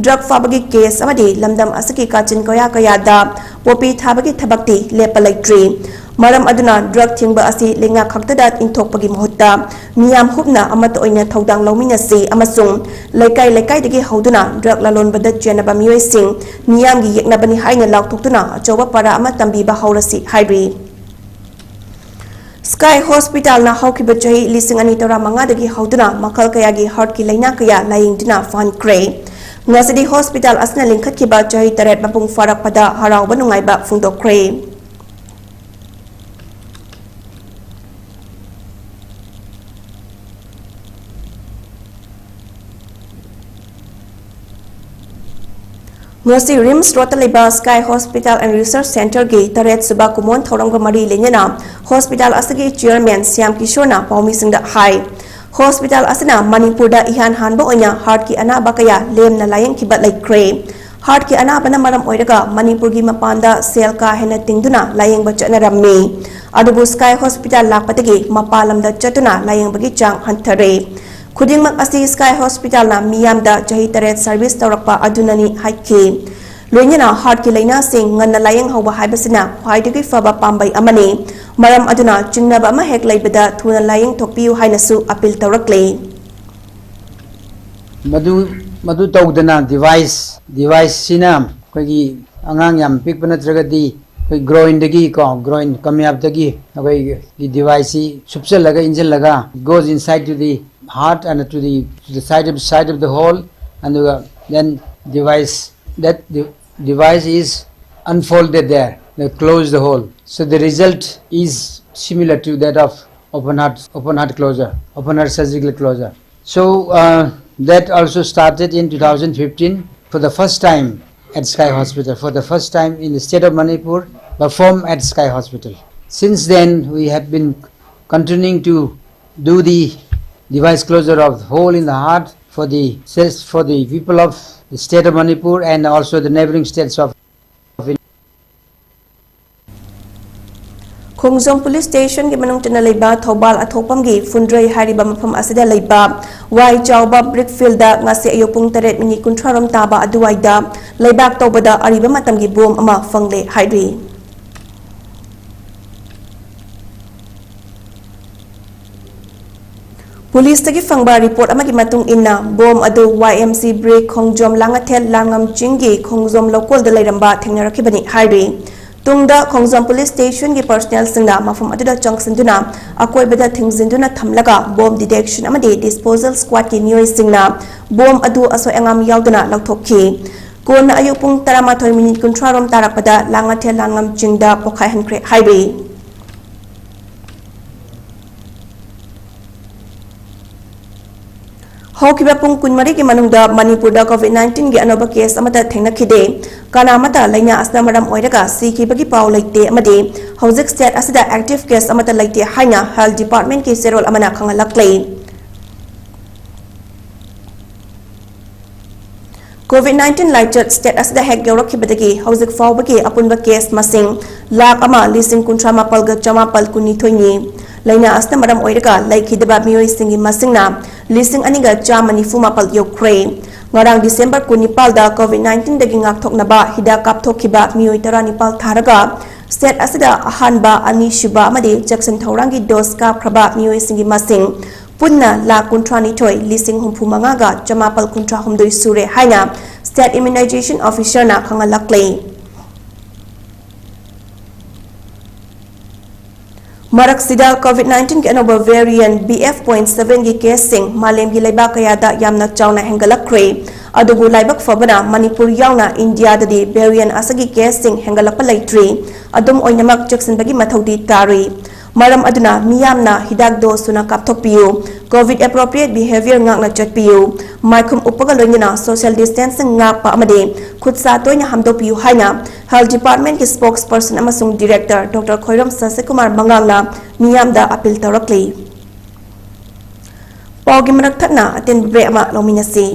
drug ꯐꯥꯕꯒꯤ case ꯑꯃꯗꯤ ꯂꯝꯗꯝ ꯑꯁꯤꯒꯤ ꯀꯥꯆꯤꯟ ꯀꯣꯌꯥ ꯀꯌꯥꯗ ꯄꯣꯄꯤ ꯊꯥꯕꯒꯤ ꯊꯕꯛꯇꯤ ꯂꯦꯞꯄ ꯂꯩꯇ꯭ꯔꯤ꯫ ꯃꯔꯝ ꯑꯗꯨꯅ drug ꯊꯤꯡꯕ ꯑꯁꯤ ꯂꯩꯉꯥꯛ ꯈꯛꯇꯗ ꯏꯟꯊꯣꯛꯄꯒꯤ ꯃꯍꯨꯠꯇ ꯃꯤꯌꯥꯝ ꯍꯨꯞꯅ ꯑꯃꯠꯇ ꯑꯣꯏꯅ ꯊꯧꯗꯥꯡ ꯂꯧꯃꯤꯟꯅꯁꯤ ꯑꯃꯁꯨꯡ ꯂꯩꯀꯥꯏ ꯂꯩꯀꯥꯏꯗꯒꯤ ꯍꯧꯗꯨꯅ drug ꯂꯂꯣꯟꯕꯗ ꯆꯦꯟꯅꯕ ꯃꯤꯑꯣꯏꯁꯤꯡ ꯃꯤꯌꯥꯝꯒꯤ ꯌꯦꯛꯅꯕꯅꯤ ꯍꯥꯏꯅ ꯂꯥꯎꯊꯣꯛꯇꯨꯅ ꯑꯆꯧꯕ ꯄꯥꯔꯥ ꯑꯃ ꯇꯝꯕꯤꯕ ꯍꯧꯔꯁꯤ ꯍꯥꯏꯔꯤ꯫ Sky Hospital ꯅ ꯍꯧꯈꯤꯕ ꯆꯍꯤ ꯂꯤꯁꯤꯡ ꯑꯅꯤ ꯇꯔꯥꯃꯉꯥꯗꯒꯤ ꯍꯧꯗꯨꯅ ꯃꯈꯜ ꯀꯌꯥꯒꯤ heart ꯀꯤ ꯂꯩꯅꯥ ꯀꯌꯥ ꯂꯥꯌꯦꯡꯗꯨꯅ ꯐꯍꯟꯈ꯭ꯔꯦ꯫ ꯉꯁꯤꯗꯤ hospital ꯑꯁꯤꯅ ꯂꯤꯡꯈꯠꯈꯤꯕ ꯆꯍꯤ ꯇꯔꯦꯠ ꯃꯄꯨꯡ ꯐꯥꯔꯛꯄꯗ ꯍꯔꯥꯎꯕ ꯅꯨꯡꯉꯥꯏꯕ ꯐꯣꯡꯗꯣꯛꯈ꯭ꯔꯦ꯫ ꯉꯁꯤ RIMS Road ꯇ ꯂꯩꯕ Sky Hospital and Research Center ꯒꯤ ꯇꯔꯦꯠ ꯁꯨꯕ ꯀꯨꯃꯣꯟ ꯊꯧꯔꯝꯒ ꯃꯔꯤ ꯂꯩꯅꯅ hospital ꯑꯁꯤꯒꯤ chairman ꯁ꯭ꯌꯥꯝ ꯀꯤꯁꯣꯔꯅ ꯄꯥꯎꯃꯤꯁꯤꯡꯗ ꯍꯥꯏ꯫ Hospital ꯑꯁꯤꯅ ꯃꯅꯤꯄꯨꯔꯗ ꯏꯍꯥꯟ ꯍꯥꯟꯕ ꯑꯣꯏꯅ heart ꯀꯤ ꯑꯅꯥꯕ ꯀꯌꯥ ꯂꯦꯝꯅ ꯂꯥꯌꯦꯡꯈꯤꯕ ꯂꯩꯈ꯭ꯔꯦ꯫ Heart ꯀꯤ ꯑꯅꯥꯕꯅ ꯃꯔꯝ ꯑꯣꯏꯔꯒ ꯃꯅꯤꯄꯨꯔꯒꯤ ꯃꯄꯥꯟꯗ ꯁꯦꯜ ꯀꯥ ꯍꯦꯟꯅ ꯇꯤꯡꯗꯨꯅ ꯂꯥꯌꯦꯡꯕ ꯆꯠꯅꯔꯝꯃꯤ꯫ ꯑꯗꯨꯕꯨ Sky Hospital ꯂꯥꯛꯄꯗꯒꯤ ꯃꯄꯥꯟ ꯂꯝꯗ ꯆꯠꯇꯨꯅ ꯂꯥꯌꯦꯡꯕꯒꯤ ꯆꯥꯡ ꯍꯟꯊꯔꯦ꯫ ꯈꯨꯗꯤꯡꯃꯛ ꯑꯁꯤ Sky Hospital ꯅ ꯃꯤꯌꯥꯝꯗ ꯆꯍꯤ ꯇꯔꯦꯠ service ꯇꯧꯔꯛꯄ ꯑꯗꯨꯅꯅꯤ ꯍꯥꯏꯈꯤ꯫ ꯂꯣꯏꯅꯅ heart ꯀꯤ ꯂꯩꯅꯥꯁꯤꯡ ꯉꯟꯅ ꯂꯥꯌꯦꯡ ꯍꯧꯕ ꯍꯥꯏꯕꯁꯤꯅ ꯈ꯭ꯋꯥꯏꯗꯒꯤ ꯐꯕ ꯄꯥꯝꯕꯩ ꯑꯃꯅꯤ꯫ ꯃꯔꯝ ꯑꯗꯨꯅ ꯆꯤꯡꯅꯕ ꯑꯃ ꯍꯦꯛ ꯂꯩꯕꯗ ꯊꯨꯅ ꯂꯥꯌꯦꯡꯊꯣꯛꯄꯤꯌꯨ ꯍꯥꯏꯅꯁꯨ appeal ꯇꯧꯔꯛꯂꯦ꯫ ꯃꯗꯨ ꯃꯗꯨ ꯇꯧꯗꯅ device device ꯁꯤꯅ ꯑꯩꯈꯣꯏꯒꯤ ꯑꯉꯥꯡ ꯌꯥꯝ ꯄꯤꯛꯄ ꯅꯠꯇ꯭ꯔꯒꯗꯤ ꯑꯩꯈꯣꯏ groin ꯗꯒꯤ ꯀꯣ groin ꯀꯃꯌꯥꯞꯇꯒꯤ ꯑꯩꯈꯣꯏꯒꯤ device ꯁꯤ ꯁꯨꯞꯆꯜꯂꯒ ꯏꯟꯁꯤꯜꯂꯒ goes inside to the heart and to the to the side of side of the hole ꯑꯗꯨꯒ then device that the device is unfolded there, they close the hole. So the result is similar to that of open heart open heart closure, open heart surgical closure. So uh, That also started in two thousand fifteen for the first time at Sky Hospital, for the first time in the state of Manipur, performed at Sky Hospital. Since then, we have been continuing to do the device closure of hole in the heart for the, for the people of the state of Manipur and also the neighboring states of India. Khongjom police ꯁ꯭ꯇꯦꯁꯟꯒꯤ ꯃꯅꯨꯡ ꯆꯟꯅ ꯂꯩꯕ ꯊꯧꯕꯥꯜ ꯑꯊꯣꯛꯄꯝꯒꯤ ꯐꯨꯟꯗ꯭ꯔꯩ ꯍꯥꯏꯔꯤꯕ ꯃꯐꯝ ꯑꯁꯤꯗ ꯂꯩꯕ ꯋꯥꯏ ꯆꯥꯎꯕ brick ꯐꯤꯜꯗ ꯉꯁꯤ ꯑꯌꯨꯛ ꯄꯨꯡ ꯇꯔꯦꯠ ꯃꯤꯅꯤꯠ ꯀꯨꯟꯊ꯭ꯔꯥ ꯔꯣꯝ ꯇꯥꯕ ꯑꯗꯨꯋꯥꯏꯗ ꯂꯩꯕꯥꯛ ꯇꯧꯕꯗ ꯑꯔꯤꯕ ꯃꯇꯝꯒꯤ ꯕꯣꯝ ꯑꯃ ꯐꯪꯂꯦ ꯍꯥꯏꯔꯤ꯫ ꯄꯨꯂꯤꯁꯇꯒꯤ ꯐꯪꯕ ꯔꯤꯄꯣꯔꯠ ꯑꯃꯒꯤ ꯃꯇꯨꯡ ꯏꯟꯅ, ꯕꯣꯝ ꯑꯗꯨ ꯋꯥꯏ ꯑꯦꯝ ꯁꯤ ꯕ꯭ꯔꯤꯛ ꯈꯣꯡꯖꯣꯝ ꯂꯥꯡꯉꯊꯦꯜ ꯂꯥꯡꯉꯝ ꯆꯤꯡꯒꯤ ꯈꯣꯡꯖꯣꯝ ꯂꯧꯀꯣꯜꯗ ꯂꯩꯔꯝꯕ ꯊꯦꯡꯅꯔꯛꯈꯤꯕꯅꯤ ꯍꯥꯏꯔꯤ꯫ ꯇꯨꯡꯗ ꯈꯣꯡꯖꯣꯝ ꯄꯨꯂꯤꯁ ꯁ꯭ꯇꯦꯁꯟꯒꯤ ꯄꯔꯁꯅꯦꯜꯁꯤꯡꯅ ꯃꯐꯝ ꯑꯗꯨꯗ ꯆꯪꯁꯤꯟꯗꯨꯅ ꯑꯀꯣꯏꯕꯗ ꯊꯤꯡꯖꯤꯟꯗꯨꯅ ꯊꯝꯂꯒ ꯕꯣꯝ ꯗꯤꯇꯦꯛꯁꯟ ꯑꯃꯗꯤ ꯗꯤꯁꯄꯣꯖꯦꯜ ꯁ꯭ꯀ꯭ꯋꯥꯗꯀꯤ ꯃꯤꯑꯣꯏꯁꯤꯡꯅ ꯕꯣꯝ ꯑꯗꯨ ꯑꯁꯣꯏ ꯑꯉꯥꯝ ꯌꯥꯎꯗꯅ ꯂꯧꯊꯣꯛꯈꯤ꯫ ꯀꯣꯟꯅ ꯑꯌꯨꯛ ꯄꯨꯡ ꯇꯔꯥꯃꯥꯊꯣꯏ ꯃꯤꯅꯤꯠ ꯀꯨꯟꯊ꯭ꯔꯥ ꯔꯣꯝ ꯇꯥꯔꯛꯄꯗ ꯂꯥꯡꯉꯊꯦꯜ ꯂꯥꯡꯉꯝ ꯆꯤꯡꯗ ꯄꯣꯈꯥꯏꯍꯟꯈ꯭ꯔꯦ ꯍꯥꯏꯔꯤ꯫ ꯍꯧꯈꯤꯕ ꯄꯨꯡ ꯀꯨꯟꯃꯔꯤꯒꯤ ꯃꯅꯨꯡꯗ ꯃꯅꯤꯄꯨꯔꯗ COVID nineteen ꯒꯤ ꯑꯅꯧꯕ ꯀꯦꯁ ꯑꯃꯠꯇ ꯊꯦꯡꯅꯈꯤꯗꯦ꯫ ꯀꯅꯥꯃꯠꯇ ꯂꯥꯏꯅꯥ ꯑꯁꯤꯅ ꯃꯔꯝ ꯑꯣꯏꯔꯒ ꯁꯤꯈꯤꯕꯒꯤ ꯄꯥꯎ ꯂꯩꯇꯦ ꯑꯃꯗꯤ ꯍꯧꯖꯤꯛ ꯁ꯭ꯇꯦꯠ ꯑꯁꯤꯗ ꯑꯦꯛꯇꯤꯚ ꯀꯦꯁ ꯑꯃꯠꯇ ꯂꯩꯇꯦ ꯍꯥꯏꯅ ꯍꯦꯜꯊ ꯗꯤꯄꯥꯔꯠꯃꯦꯟꯠꯀꯤ ꯆꯦꯔꯣꯜ ꯑꯃꯅ ꯈꯪꯍꯜꯂꯛꯂꯤ꯫ COVID nineteen ꯂꯥꯏꯆꯠ ꯁ꯭ꯇꯦꯠ ꯑꯁꯤꯗ ꯍꯦꯛ ꯌꯧꯔꯛꯈꯤꯕꯗꯒꯤ ꯍꯧꯖꯤꯛ ꯐꯥꯎꯕꯒꯤ ꯑꯄꯨꯟꯕ ꯀꯦꯁ ꯃꯁꯤꯡ ꯂꯥꯈ ꯑꯃ ꯂꯤꯁꯤꯡ ꯀꯨꯟꯊ꯭ꯔꯥ ꯃꯥꯄꯜꯒ ꯆꯃꯥꯄꯜ ꯀꯨꯟꯅꯤꯊꯣꯏꯅꯤ꯫ ꯂꯥꯏꯅꯥ ꯑꯁꯤꯅ ꯃꯔꯝ ꯑꯣꯏꯔꯒ ꯂꯩꯈꯤꯗꯕ ꯃꯤꯑꯣꯏꯁꯤꯡꯒꯤ ꯃꯁꯤꯡꯅ ꯂꯤꯁꯤꯡ ꯑꯅꯤꯒ ꯆꯥꯝꯃ ꯅꯤꯐꯨ ꯃꯥꯄꯜ ꯌꯧꯈ꯭ꯔꯦ꯫ ꯉꯔꯥꯡ ꯗꯤꯁꯦꯝꯕꯔ ꯀꯨꯟꯅꯤꯄꯥꯜꯗ COVID nineteen ꯗꯒꯤ ꯉꯥꯛꯊꯣꯛꯅꯕ ꯍꯤꯗꯥꯛ ꯀꯥꯞꯊꯣꯛꯈꯤꯕ ꯃꯤꯑꯣꯏ ꯇꯔꯥꯅꯤꯄꯥꯜ ꯊꯥꯔꯒ ꯁ꯭ꯇꯦꯠ ꯑꯁꯤꯗ ꯑꯍꯥꯟꯕ, ꯑꯅꯤꯁꯨꯕ ꯑꯃꯗꯤ ꯆꯦꯛꯁꯤꯟ ꯊꯧꯔꯥꯡꯒꯤ ꯗꯣꯁ ꯀꯥꯞꯈ꯭ꯔꯕ ꯃꯤꯑꯣꯏꯁꯤꯡꯒꯤ ꯃꯁꯤꯡ ꯄꯨꯟꯅ ꯂꯥꯈ ꯀꯨꯟꯊ꯭ꯔꯥꯅꯤꯊꯣꯏ ꯂꯤꯁꯤꯡ ꯍꯨꯝꯐꯨ ꯃꯉꯥꯒ ꯆꯃꯥꯄꯜ ꯀꯨꯟꯊ꯭ꯔꯥ ꯍꯨꯝꯗꯣꯏ ꯁꯨꯔꯦ ꯍꯥꯏꯅ ꯁ꯭ꯇꯦꯠ ꯏꯝꯌꯨꯅꯥꯏꯖꯦꯁꯟ ꯑꯣꯐꯤꯁꯔꯅ ꯈꯪꯍꯜꯂꯛꯂꯤ꯫ ꯃꯔꯛꯁꯤꯗ COVID nineteen ꯒꯤ ꯑꯅꯧꯕ variant B F point seven ꯒꯤ ꯀꯦꯁꯁꯤꯡ ꯃꯥꯂꯦꯝꯒꯤ ꯂꯩꯕꯥꯛ ꯀꯌꯥꯗ ꯌꯥꯝꯅ ꯆꯥꯎꯅ ꯍꯦꯟꯒꯠꯂꯛꯈ꯭ꯔꯦ꯫ ꯑꯗꯨꯕꯨ ꯂꯥꯏꯕꯛ ꯐꯕꯅ ꯃꯅꯤꯄꯨꯔ ꯌꯥꯎꯅ ꯏꯟꯗꯤꯌꯥꯗꯗꯤ variant ꯑꯁꯤꯒꯤ ꯀꯦꯁꯁꯤꯡ ꯍꯦꯟꯒꯠꯂꯛꯄ ꯂꯩꯇ꯭ꯔꯤ꯫ ꯑꯗꯨꯝ ꯑꯣꯏꯅꯃꯛ ꯆꯦꯛꯁꯤꯟꯕꯒꯤ ꯃꯊꯧꯗꯤ ꯇꯥꯔꯤ꯫ ꯃꯔꯝ ꯑꯗꯨꯅ ꯃꯤꯌꯥꯝꯅ ꯍꯤꯗꯥꯛ ꯗꯣꯁ ꯁꯨꯅ ꯀꯥꯞꯊꯣꯛꯄꯤꯌꯨ꯫ COVID appropriate behavior ꯉꯥꯛꯅ ꯆꯠꯄꯤꯌꯨ꯫ ꯃꯥꯏꯈꯨꯝ ꯎꯞꯄꯒ ꯂꯣꯏꯅꯅ social distancing ꯉꯥꯛꯄ ꯑꯃꯗꯤ ꯈꯨꯠ ꯁꯥ ꯇꯣꯏꯅ ꯍꯥꯝꯗꯣꯛꯄꯤꯌꯨ ꯍꯥꯏꯅ Health Department ꯀꯤ spokesperson ꯑꯃꯁꯨꯡ Director Doctor ꯈꯣꯏꯔꯝ ꯁꯁꯤꯀꯨꯃꯥꯔ ꯃꯉꯥꯡꯅ ꯃꯤꯌꯥꯝꯗ appeal ꯇꯧꯔꯛꯂꯤ꯫ ꯄꯥꯎꯒꯤ ꯃꯔꯛ ꯊꯠꯅ ꯑꯇꯦꯟꯕ break ꯑꯃ ꯂꯧꯃꯤꯟꯅꯁꯤ꯫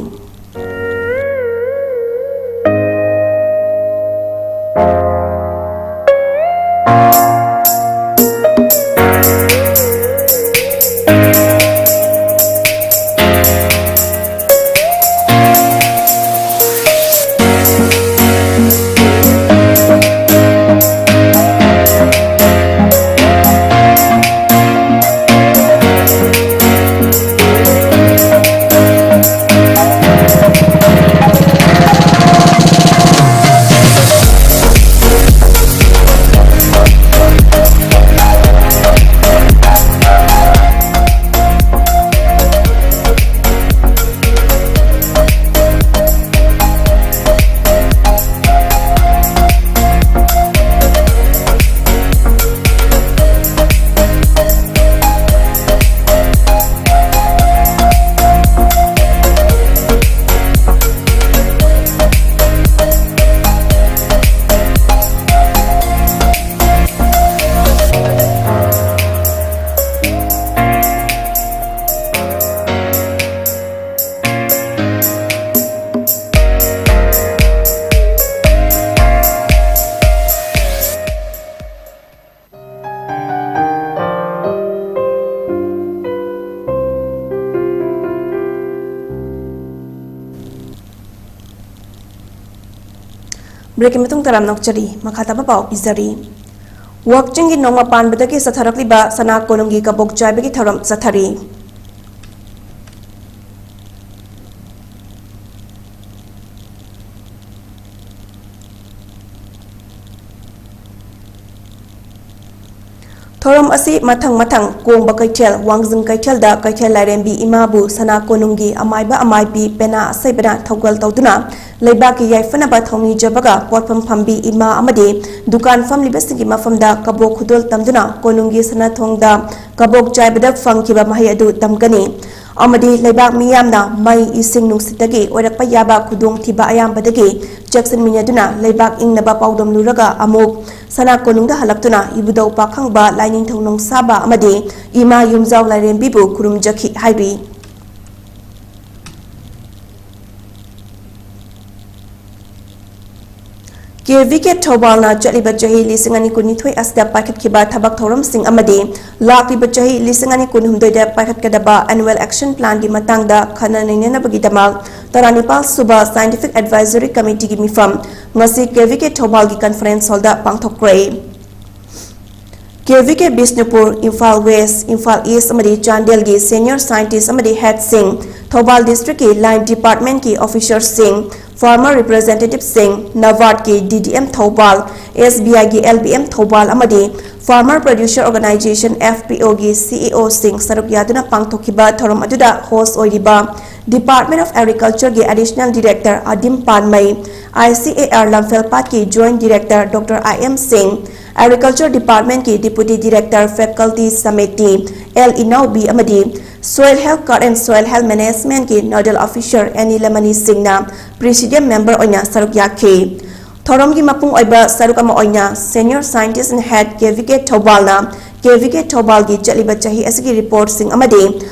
Break ꯀꯤ ꯃꯇꯨꯡ ꯇꯔꯥꯝꯅ ꯑꯣꯛꯆꯔꯤ꯫ ꯃꯈꯥ ꯇꯥꯕ ꯄꯥꯎ ꯄꯤꯖꯔꯤ꯫ ꯋꯥꯛꯆꯤꯡꯒꯤ ꯅꯣꯡꯃ ꯄꯥꯟꯕꯗꯒꯤ ꯆꯠꯊꯔꯛꯂꯤꯕ ꯁꯅꯥ ꯀꯣꯅꯨꯡꯒꯤ ꯀꯕꯣꯛ ꯆꯥꯏꯕꯒꯤ ꯊꯧꯔꯝ ꯆꯠꯊꯔꯤ꯫ ꯊꯧꯔꯝ ꯑꯁꯤ ꯃꯊꯪ ꯃꯊꯪ ꯀꯣꯡꯕ ꯀꯩꯊꯦꯜ, ꯋꯥꯡꯖꯤꯡ ꯀꯩꯊꯦꯜꯗ ꯀꯩꯊꯦꯜ ꯂꯥꯏꯔꯦꯝꯕꯤ ꯏꯃꯥꯕꯨ ꯁꯅꯥ ꯀꯣꯅꯨꯡꯒꯤ ꯑꯃꯥꯏꯕ ꯑꯃꯥꯏꯕꯤ ꯄꯦꯅꯥ ꯑꯁꯩꯕꯅ ꯊꯧꯒꯜ ꯇꯧꯗꯨꯅ ꯂꯩꯕꯥꯛꯀꯤ ꯌꯥꯏꯐꯅꯕ ꯊꯧꯅꯤꯖꯕꯒ ꯄꯣꯠꯐꯝ ꯐꯝꯕꯤ ꯏꯃꯥ ꯑꯃꯗꯤ ꯗꯨꯀꯥꯟ ꯐꯝꯂꯤꯕꯁꯤꯡꯒꯤ ꯃꯐꯝꯗ ꯀꯕꯣꯛ ꯈꯨꯗꯣꯜ ꯇꯝꯗꯨꯅ ꯀꯣꯅꯨꯡꯒꯤ ꯁꯅꯥꯊꯣꯡꯗ ꯀꯕꯣꯛ ꯆꯥꯏꯕꯗ ꯐꯪꯈꯤꯕ ꯃꯍꯩ ꯑꯗꯨ ꯇꯝꯒꯅꯤ꯫ ꯑꯃꯗꯤ ꯂꯩꯕꯥꯛ ꯃꯤꯌꯥꯝꯅ ꯃꯩ, ꯏꯁꯤꯡ, ꯅꯨꯡꯁꯤꯠꯇꯒꯤ ꯑꯣꯏꯔꯛꯄ ꯌꯥꯕ ꯈꯨꯗꯣꯡꯊꯤꯕ ꯑꯌꯥꯝꯕꯗꯒꯤ ꯆꯦꯛꯁꯤꯟꯃꯤꯟꯅꯗꯨꯅ ꯂꯩꯕꯥꯛ ꯏꯪꯅꯕ ꯄꯥꯎꯗꯝꯂꯨꯔꯒ ꯑꯃꯨꯛ ꯁꯅꯥ ꯀꯣꯅꯨꯡꯗ ꯍꯜꯂꯛꯇꯨꯅ ꯏꯕꯨꯙꯧ ꯄꯥꯈꯪꯕ, ꯂꯥꯏꯅꯤꯡꯊꯧ ꯅꯣꯡꯁꯥꯕ ꯑꯃꯗꯤ ꯏꯃꯥ ꯌꯨꯝꯖꯥꯎ ꯂꯥꯏꯔꯦꯝꯕꯤꯕꯨ ꯈꯨꯔꯨꯝꯖꯈꯤ ꯍꯥꯏꯔꯤ꯫ ꯀꯦ ꯚꯤ ꯀꯦ ꯊꯧꯕꯥꯜꯅ ꯆꯠꯂꯤꯕ ꯆꯍꯤ ꯂꯤꯁꯤꯡ ꯑꯅꯤ ꯀꯨꯟꯅꯤꯊꯣꯏ ꯑꯁꯤꯗ ꯄꯥꯏꯈꯠꯈꯤꯕ ꯊꯕꯛ ꯊꯧꯔꯝꯁꯤꯡ ꯑꯃꯗꯤ ꯂꯥꯛꯂꯤꯕ ꯆꯍꯤ ꯂꯤꯁꯤꯡ ꯑꯅꯤ ꯀꯨꯟꯍꯨꯝꯗꯣꯏꯗ ꯄꯥꯏꯈꯠꯀꯗꯕ annual action planꯒꯤ ꯃꯇꯥꯡꯗ ꯈꯟꯅ ꯅꯩꯅꯅꯕꯒꯤꯗꯃꯛ ꯇꯔꯥꯅꯤꯄꯥꯜ ꯁꯨꯕ Scientific Advisory Committeeꯒꯤ ꯃꯤꯐꯝ ꯉꯁꯤ ꯀꯦ ꯚꯤ ꯀꯦ ꯊꯧꯕꯥꯜꯒꯤ conference hallꯗ ꯄꯥꯡꯊꯣꯛꯈ꯭ꯔꯦ꯫ ꯀꯦ ꯚꯤ ꯀꯦ ꯕꯤꯁꯅꯨꯄꯨꯔ, ꯏꯝꯐꯥꯜ ꯋꯦꯁ, ꯏꯝꯐꯥꯜ ꯏꯁ ꯑꯃꯗꯤ ꯆꯥꯟꯗꯦꯜꯒꯤ senior scientist ꯑꯃꯗꯤ headꯁꯤꯡ, Thoubal districtꯀꯤ line departmentꯀꯤ officerꯁꯤꯡ, farmer representativeꯁꯤꯡ, NABARDꯀꯤ D D M Thoubal, S B Iꯒꯤ L B M Thoubal ꯑꯃꯗꯤ Farmer Producer Organization, F P Oꯒꯤ C E Oꯁꯤꯡ ꯁꯔꯨꯛ ꯌꯥꯗꯨꯅ ꯄꯥꯡꯊꯣꯛꯈꯤꯕ ꯊꯧꯔꯝ ꯑꯗꯨꯗ host ꯑꯣꯏꯔꯤꯕ Department of Agricultureꯒꯤ Additional Director ꯑꯗꯤꯝ ꯄꯥꯟꯃꯩ, I C A R ꯂꯝꯐꯦꯜꯄꯥꯠꯀꯤ Joint Director Doctor I M ꯁꯤꯡ, Agriculture Departmentꯀꯤ Deputy Director Faculty Sameti L ꯏꯅꯥꯎꯕꯤ ꯑꯃꯗꯤ Soil Health Card and Soil Health Managementꯀꯤ Nodal Officer any ꯂꯃꯅꯤꯁꯤꯡꯅ Presidium member ꯑꯣꯏꯅ ꯁꯔꯨꯛ ꯌꯥꯈꯤ꯫ ꯊꯧꯔꯝꯒꯤ ꯃꯄꯨꯡ ꯑꯣꯏꯕ ꯁꯔꯨꯛ ꯑꯃ ꯑꯣꯏꯅ senior scientist and head K V K ꯊꯧꯕꯥꯜꯅ ꯀꯦ ꯚꯤ ꯀꯦ ꯊꯧꯕꯥꯜꯒꯤ ꯆꯠꯂꯤꯕ ꯆꯍꯤ ꯑꯁꯤꯒꯤ reportꯁꯤꯡ ꯑꯃꯗꯤ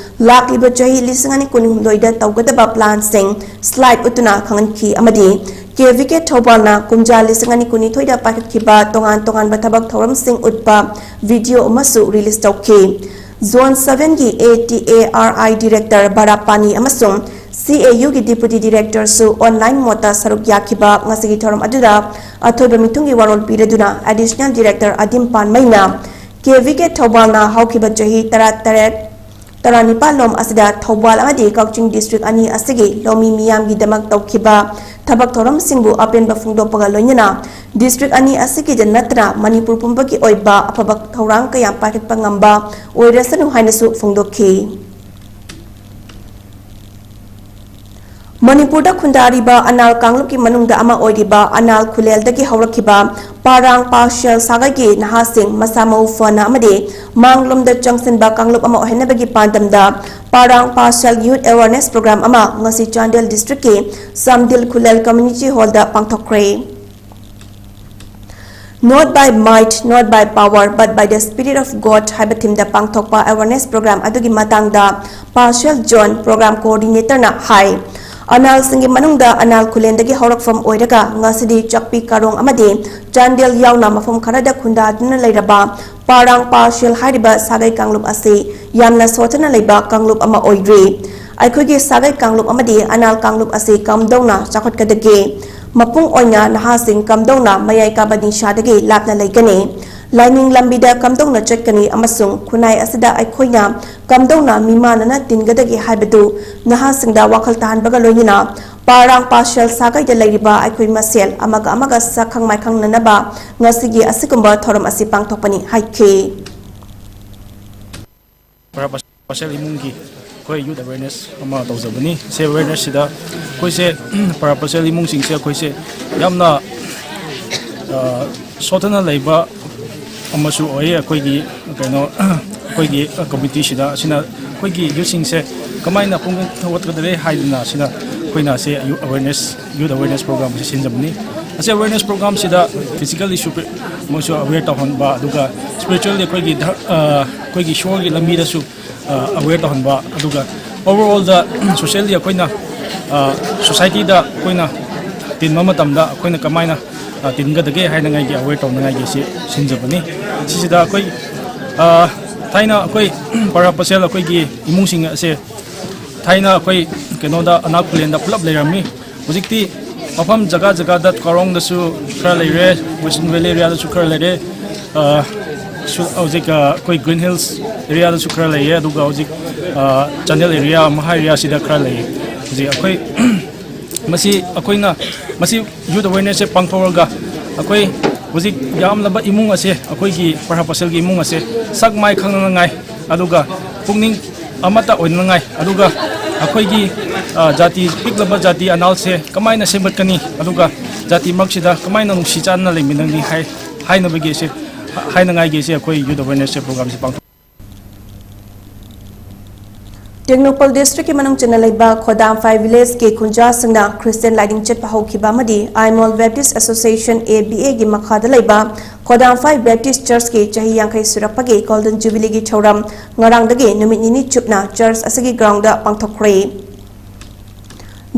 ꯂꯥꯛꯂꯤꯕ ꯆꯍꯤ ꯂꯤꯁꯤꯡ ꯑꯅꯤ ꯀꯨꯟꯍꯨꯝꯗꯣꯏꯗ ꯇꯧꯒꯗꯕ planꯁꯤꯡ slide ꯎꯠꯇꯨꯅ ꯈꯪꯍꯟꯈꯤ ꯑꯃꯗꯤ ꯀꯦ ꯚꯤ ꯀꯦ ꯊꯧꯕꯥꯜꯅ ꯀꯨꯝꯖꯥ ꯂꯤꯁꯤꯡ ꯑꯅꯤ ꯀꯨꯟꯅꯤꯊꯣꯏꯗ ꯄꯥꯏꯈꯠꯈꯤꯕ ꯇꯣꯉꯥꯟ ꯇꯣꯉꯥꯟꯕ ꯊꯕꯛ ꯊꯧꯔꯝꯁꯤꯡ ꯎꯠꯄ video ꯑꯃꯁꯨ release ꯇꯧꯈꯤ꯫ Zone sevenꯒꯤ A T A R I Director ꯕꯔꯥꯄꯥꯅꯤ ꯑꯃꯁꯨꯡ C A Uꯒꯤ Deputy Directorꯁꯨ online modeꯇ ꯁꯔꯨꯛ ꯌꯥꯈꯤꯕ ꯉꯁꯤꯒꯤ ꯊꯧꯔꯝ ꯑꯗꯨꯗ ꯑꯊꯣꯏꯕ ꯃꯤꯊꯨꯡꯒꯤ ꯋꯥꯔꯣꯜ ꯄꯤꯔꯗꯨꯅ Additional Director ꯑꯗꯤꯝ ꯄꯥꯟꯃꯩꯅ ꯀꯦ ꯚꯤ ꯀꯦ ꯊꯧꯕꯥꯜꯅ ꯍꯧꯈꯤꯕ ꯆꯍꯤ ꯇꯔꯥꯇꯔꯦꯠ, ꯇꯔꯥꯅꯤꯄꯥꯜ ꯂꯣꯝ ꯑꯁꯤꯗ ꯊꯧꯕꯥꯜ ꯑꯃꯗꯤ ꯀꯛꯆꯤꯡ district ꯑꯅꯤ ꯑꯁꯤꯒꯤ ꯂꯧꯃꯤ ꯃꯤꯌꯥꯝꯒꯤꯗꯃꯛ ꯇꯧꯈꯤꯕ ꯊꯕꯛ ꯊꯧꯔꯝꯁꯤꯡꯕꯨ ꯑꯄꯦꯟꯕ ꯐꯣꯡꯗꯣꯛꯄꯒ ꯂꯣꯏꯅꯅ district ꯑꯅꯤ ꯑꯁꯤꯒꯤꯗ ꯅꯠꯇꯅ ꯃꯅꯤꯄꯨꯔ ꯄꯨꯝꯕꯒꯤ ꯑꯣꯏꯕ ꯑꯐꯕ ꯊꯧꯔꯥꯡ ꯀꯌꯥ ꯄꯥꯏꯈꯠꯄ ꯉꯝꯕ ꯑꯣꯏꯔꯁꯅꯨ ꯍꯥꯏꯅꯁꯨ ꯐꯣꯡꯗꯣꯛꯈꯤ꯫ ꯃꯅꯤꯄꯨꯔꯗ ꯈꯨꯟꯗꯥꯔꯤꯕ ꯑꯅꯥꯜ ꯀꯥꯡꯂꯨꯞꯀꯤ ꯃꯅꯨꯡꯗ ꯑꯃ ꯑꯣꯏꯔꯤꯕ ꯑꯅꯥꯜ ꯈꯨꯂꯦꯜꯗꯒꯤ ꯍꯧꯔꯛꯈꯤꯕ ꯄꯥꯔꯥꯡ ꯄꯥꯁꯦꯜ ꯁꯥꯒꯩꯒꯤ ꯅꯍꯥꯁꯤꯡ ꯃꯁꯥ ꯃꯎ ꯐꯅ ꯑꯃꯗꯤ ꯃꯥꯡꯂꯣꯝꯗ ꯆꯪꯁꯤꯟꯕ ꯀꯥꯡꯂꯨꯞ ꯑꯃ ꯑꯣꯏꯍꯟꯅꯕꯒꯤ ꯄꯥꯟꯗꯝꯗ ꯄꯥꯔꯥꯡ ꯄꯥꯁꯦꯜ Youth Awareness Program ꯑꯃ ꯉꯁꯤ ꯆꯥꯟꯗꯦꯜ district ꯀꯤ ꯁꯥꯝꯗꯤꯜ ꯈꯨꯂꯦꯜ community hall the ꯄꯥꯡꯊꯣꯛꯈ꯭ꯔꯦ꯫ Not by might, not by power, but by the Spirit of God ꯍꯥꯏꯕ theme ꯗ ꯄꯥꯡꯊꯣꯛꯄ awareness program ꯑꯗꯨꯒꯤ ꯃꯇꯥꯡꯗ Partial Zone Program Coordinator ꯅ ꯍꯥꯏ꯫ ꯑꯅꯥꯜꯁꯤꯡꯒꯤ ꯃꯅꯨꯡꯗ ꯑꯅꯥꯜ ꯈꯨꯂꯦꯟꯗꯒꯤ ꯍꯧꯔꯛꯐꯝ ꯑꯣꯏꯔꯒ ꯉꯁꯤꯗꯤ ꯆꯥꯛꯄꯤ ꯀꯥꯔꯣꯡ ꯑꯃꯗꯤ ꯆꯥꯟꯗꯦꯜ ꯌꯥꯎꯅ ꯃꯐꯝ ꯈꯔꯗ ꯈꯨꯟꯗꯥꯗꯨꯅ ꯂꯩꯔꯕ ꯄꯥꯔꯥꯡ ꯄꯥꯁꯦꯜ ꯍꯥꯏꯔꯤꯕ ꯁꯥꯒꯩ ꯀꯥꯡꯂꯨꯞ ꯑꯁꯤ ꯌꯥꯝꯅ ꯁꯣꯠꯊꯅ ꯂꯩꯕ ꯀꯥꯡꯂꯨꯞ ꯑꯃ ꯑꯣꯏꯔꯤ꯫ ꯑꯩꯈꯣꯏꯒꯤ ꯁꯥꯒꯩ ꯀꯥꯡꯂꯨꯞ ꯑꯃꯗꯤ ꯑꯅꯥꯜ ꯀꯥꯡꯂꯨꯞ ꯑꯁꯤ ꯀꯝꯗꯧꯅ ꯆꯥꯎꯈꯠꯀꯗꯒꯦ? ꯃꯄꯨꯡ ꯑꯣꯏꯅ ꯅꯍꯥꯁꯤꯡ ꯀꯝꯗꯧꯅ ꯃꯌꯥꯏ ꯀꯥꯕ ꯅꯤꯁꯥꯗꯒꯤ ꯂꯥꯞꯅ ꯂꯩꯒꯅꯤ? ꯂꯥꯏꯅꯤꯡ ꯂꯝꯕꯤꯗ ꯀꯝꯗꯧꯅ ꯆꯠꯀꯅꯤ ꯑꯃꯁꯨꯡ ꯈꯨꯟꯅꯥꯏ ꯑꯁꯤꯗ ꯑꯩꯈꯣꯏꯅ ꯀꯝꯗꯧꯅ ꯃꯤꯃꯥꯟꯅꯅ ꯇꯤꯟꯒꯗꯒꯦ ꯍꯥꯏꯕꯗꯨ ꯅꯍꯥꯁꯤꯡꯗ ꯋꯥꯈꯜ ꯇꯥꯍꯟꯕꯒ ꯂꯣꯏꯅꯅ ꯄꯥꯔꯥꯡ ꯄꯥꯁꯦꯜ ꯁꯥꯒꯩꯗ ꯂꯩꯔꯤꯕ ꯑꯩꯈꯣꯏ ꯃꯁꯦꯜ ꯑꯃꯒ ꯑꯃꯒ ꯁꯛꯈꯪ ꯃꯥꯏꯈꯪꯅꯅꯕ ꯉꯁꯤꯒꯤ ꯑꯁꯤꯒꯨꯝꯕ ꯊꯧꯔꯝ ꯑꯁꯤ ꯄꯥꯡꯊꯣꯛꯄꯅꯤ ꯍꯥꯏꯈꯤ꯫ ꯄꯥꯔꯥ ꯄꯥꯁꯦꯜ ꯏꯃꯨꯡꯒꯤ ꯑꯩꯈꯣꯏ youth awareness ꯑꯃ ꯇꯧꯖꯕꯅꯤ꯫ ꯁꯤ awareness ꯁꯤꯗ ꯑꯩꯈꯣꯏꯁꯦ ꯄꯥꯔꯥ ꯄꯥꯁꯦꯜ ꯏꯃꯨꯡꯁꯤꯡꯁꯦ ꯑꯩꯈꯣꯏꯁꯦ ꯌꯥꯝꯅ ꯁꯣꯠꯊꯅ ꯂꯩꯕ ꯑꯃꯁꯨ ꯑꯣꯏ꯫ ꯑꯩꯈꯣꯏꯒꯤ ꯀꯩꯅꯣ ꯑꯩꯈꯣꯏꯒꯤ community ꯁꯤꯗ ꯑꯁꯤꯅ ꯑꯩꯈꯣꯏꯒꯤ youth ꯁꯤꯡꯁꯦ ꯀꯃꯥꯏꯅ ꯄꯨꯛꯅꯤꯡ ꯊꯧꯒꯠꯀꯗꯒꯦ ꯍꯥꯏꯗꯅ ꯑꯁꯤꯅ ꯑꯩꯈꯣꯏꯅ ꯑꯁꯤ awareness youth awareness program ꯑꯁꯤ ꯁꯤꯟꯖꯕꯅꯤ꯫ ꯑꯁꯤ awareness program ꯁꯤꯗ physically ꯁꯨ ꯃꯣꯏꯁꯨ aware ꯇꯧꯍꯟꯕ, ꯑꯗꯨꯒ spiritually ꯑꯩꯈꯣꯏꯒꯤ ꯙꯔ-, ꯑ, ꯑꯩꯈꯣꯏꯒꯤ ꯏꯁꯣꯔꯒꯤ ꯂꯝꯕꯤꯗꯁꯨ ꯑ, aware ꯇꯧꯍꯟꯕ, ꯑꯗꯨꯒ overall ꯗ socially ꯑꯩꯈꯣꯏꯅ, ꯑ, society ꯗ ꯑꯩꯈꯣꯏꯅ ꯇꯤꯟꯕ ꯃꯇꯝꯗ ꯑꯩꯈꯣꯏꯅ ꯀꯃꯥꯏꯅ, ꯑ, ꯇꯤꯟꯒꯗꯒꯦ ꯍꯥꯏꯅꯉꯥꯏꯒꯤ aware ꯇꯧꯅꯉꯥꯏꯒꯤ ꯁꯤ ꯁꯤꯟꯖꯕꯅꯤ꯫ ꯁꯤꯁꯤꯗ ꯑꯩꯈꯣꯏ, ꯑ, ꯊꯥꯏꯅ ꯑꯩꯈꯣꯏ ꯄꯥꯔꯥ ꯄꯥꯁꯦꯜ ꯑꯩꯈꯣꯏꯒꯤ ꯏꯃꯨꯡꯁꯤꯡ ꯑꯁꯦ ꯊꯥꯏꯅ ꯑꯩꯈꯣꯏ ꯀꯩꯅꯣꯗ ꯑꯅꯥꯜ ꯈꯨꯂꯦꯟꯗ ꯄꯨꯂꯞ ꯂꯩꯔꯝꯃꯤ꯫ ꯍꯧꯖꯤꯛꯇꯤ ꯃꯐꯝ ꯖꯒꯥ ꯖꯒꯥꯗ ꯀꯥꯔꯣꯡꯗꯁꯨ ꯈꯔ ꯂꯩꯔꯦ, Western Valley area ꯗꯁꯨ ꯈꯔ ꯂꯩꯔꯦ, ꯑ, ꯁꯨ-, ꯍꯧꯖꯤꯛ, ꯑ, ꯑꯩꯈꯣꯏ Green Hills area ꯗꯁꯨ ꯈꯔ ꯂꯩꯌꯦ, ꯑꯗꯨꯒ ꯍꯧꯖꯤꯛ, ꯑ, ꯆꯥꯟꯗꯦꯜ area, ꯃꯍꯥ area ꯁꯤꯗ ꯈꯔ ꯂꯩꯌꯦ꯫ ꯍꯧꯖꯤꯛ ꯑꯩꯈꯣꯏ ꯃꯁꯤ ꯑꯩꯈꯣꯏꯅ ꯃꯁꯤ youth awareness ꯁꯦ ꯄꯥꯡꯊꯣꯛꯑꯒ ꯑꯩꯈꯣꯏ ꯍꯧꯖꯤꯛ ꯌꯥꯝꯂꯕ ꯏꯃꯨꯡ ꯑꯁꯦ, ꯑꯩꯈꯣꯏꯒꯤ ꯄꯥꯔꯥ ꯄꯥꯁꯦꯜꯒꯤ ꯏꯃꯨꯡ ꯑꯁꯦ ꯁꯛ ꯃꯥꯏ ꯈꯪꯅꯅꯉꯥꯏ, ꯑꯗꯨꯒ ꯄꯨꯛꯅꯤꯡ ꯑꯃꯠꯇ ꯑꯣꯏꯅꯉꯥꯏ, ꯑꯗꯨꯒ ꯑꯩꯈꯣꯏꯒꯤ ꯑ, ꯖꯥꯇꯤ, ꯄꯤꯛꯂꯕ ꯖꯥꯇꯤ ꯑꯅꯥꯜꯁꯦ ꯀꯃꯥꯏꯅ ꯁꯦꯝꯒꯠꯀꯅꯤ, ꯑꯗꯨꯒ ꯖꯥꯇꯤ ꯃꯔꯛꯁꯤꯗ ꯀꯃꯥꯏꯅ ꯅꯨꯡꯁꯤ ꯆꯥꯟꯅꯅ ꯂꯩꯃꯤꯟꯅꯒꯅꯤ ꯍꯥꯏ-, ꯍꯥꯏꯅꯕꯒꯤ ꯑꯁꯦ, ꯍꯥꯏꯅꯉꯥꯏꯒꯤ ꯑꯁꯦ ꯑꯩꯈꯣꯏ Youth Awareness Day programꯁꯦ ꯄꯥꯡꯊꯣꯛ꯫ ꯇꯦꯡꯅꯧꯄꯜ districtꯀꯤ ꯃꯅꯨꯡ ꯆꯟꯅ ꯂꯩꯕ ꯈꯣꯗꯥꯝꯐꯥꯏ villageꯀꯤ ꯈꯨꯟꯖꯥꯁꯤꯡꯅ Christian ꯂꯥꯏꯅꯤꯡ ꯆꯠꯄ ꯍꯧꯈꯤꯕ ꯑꯃꯗꯤ ꯑꯥꯏꯃꯣꯜ Baptist Association, ABAꯒꯤ ꯃꯈꯥꯗ ꯂꯩꯕ ꯈꯣꯗꯥꯝꯐꯥꯏ Baptist Churchꯀꯤ ꯆꯍꯤ ꯌꯥꯡꯈꯩ ꯁꯨꯔꯛꯄꯒꯤ Golden Jubileeꯒꯤ ꯊꯧꯔꯝ ꯉꯔꯥꯡꯗꯒꯤ ꯅꯨꯃꯤꯠ ꯅꯤꯅꯤ ꯆꯨꯞꯅ church ꯑꯁꯤꯒꯤ groundꯗ ꯄꯥꯡꯊꯣꯛꯈ꯭ꯔꯦ꯫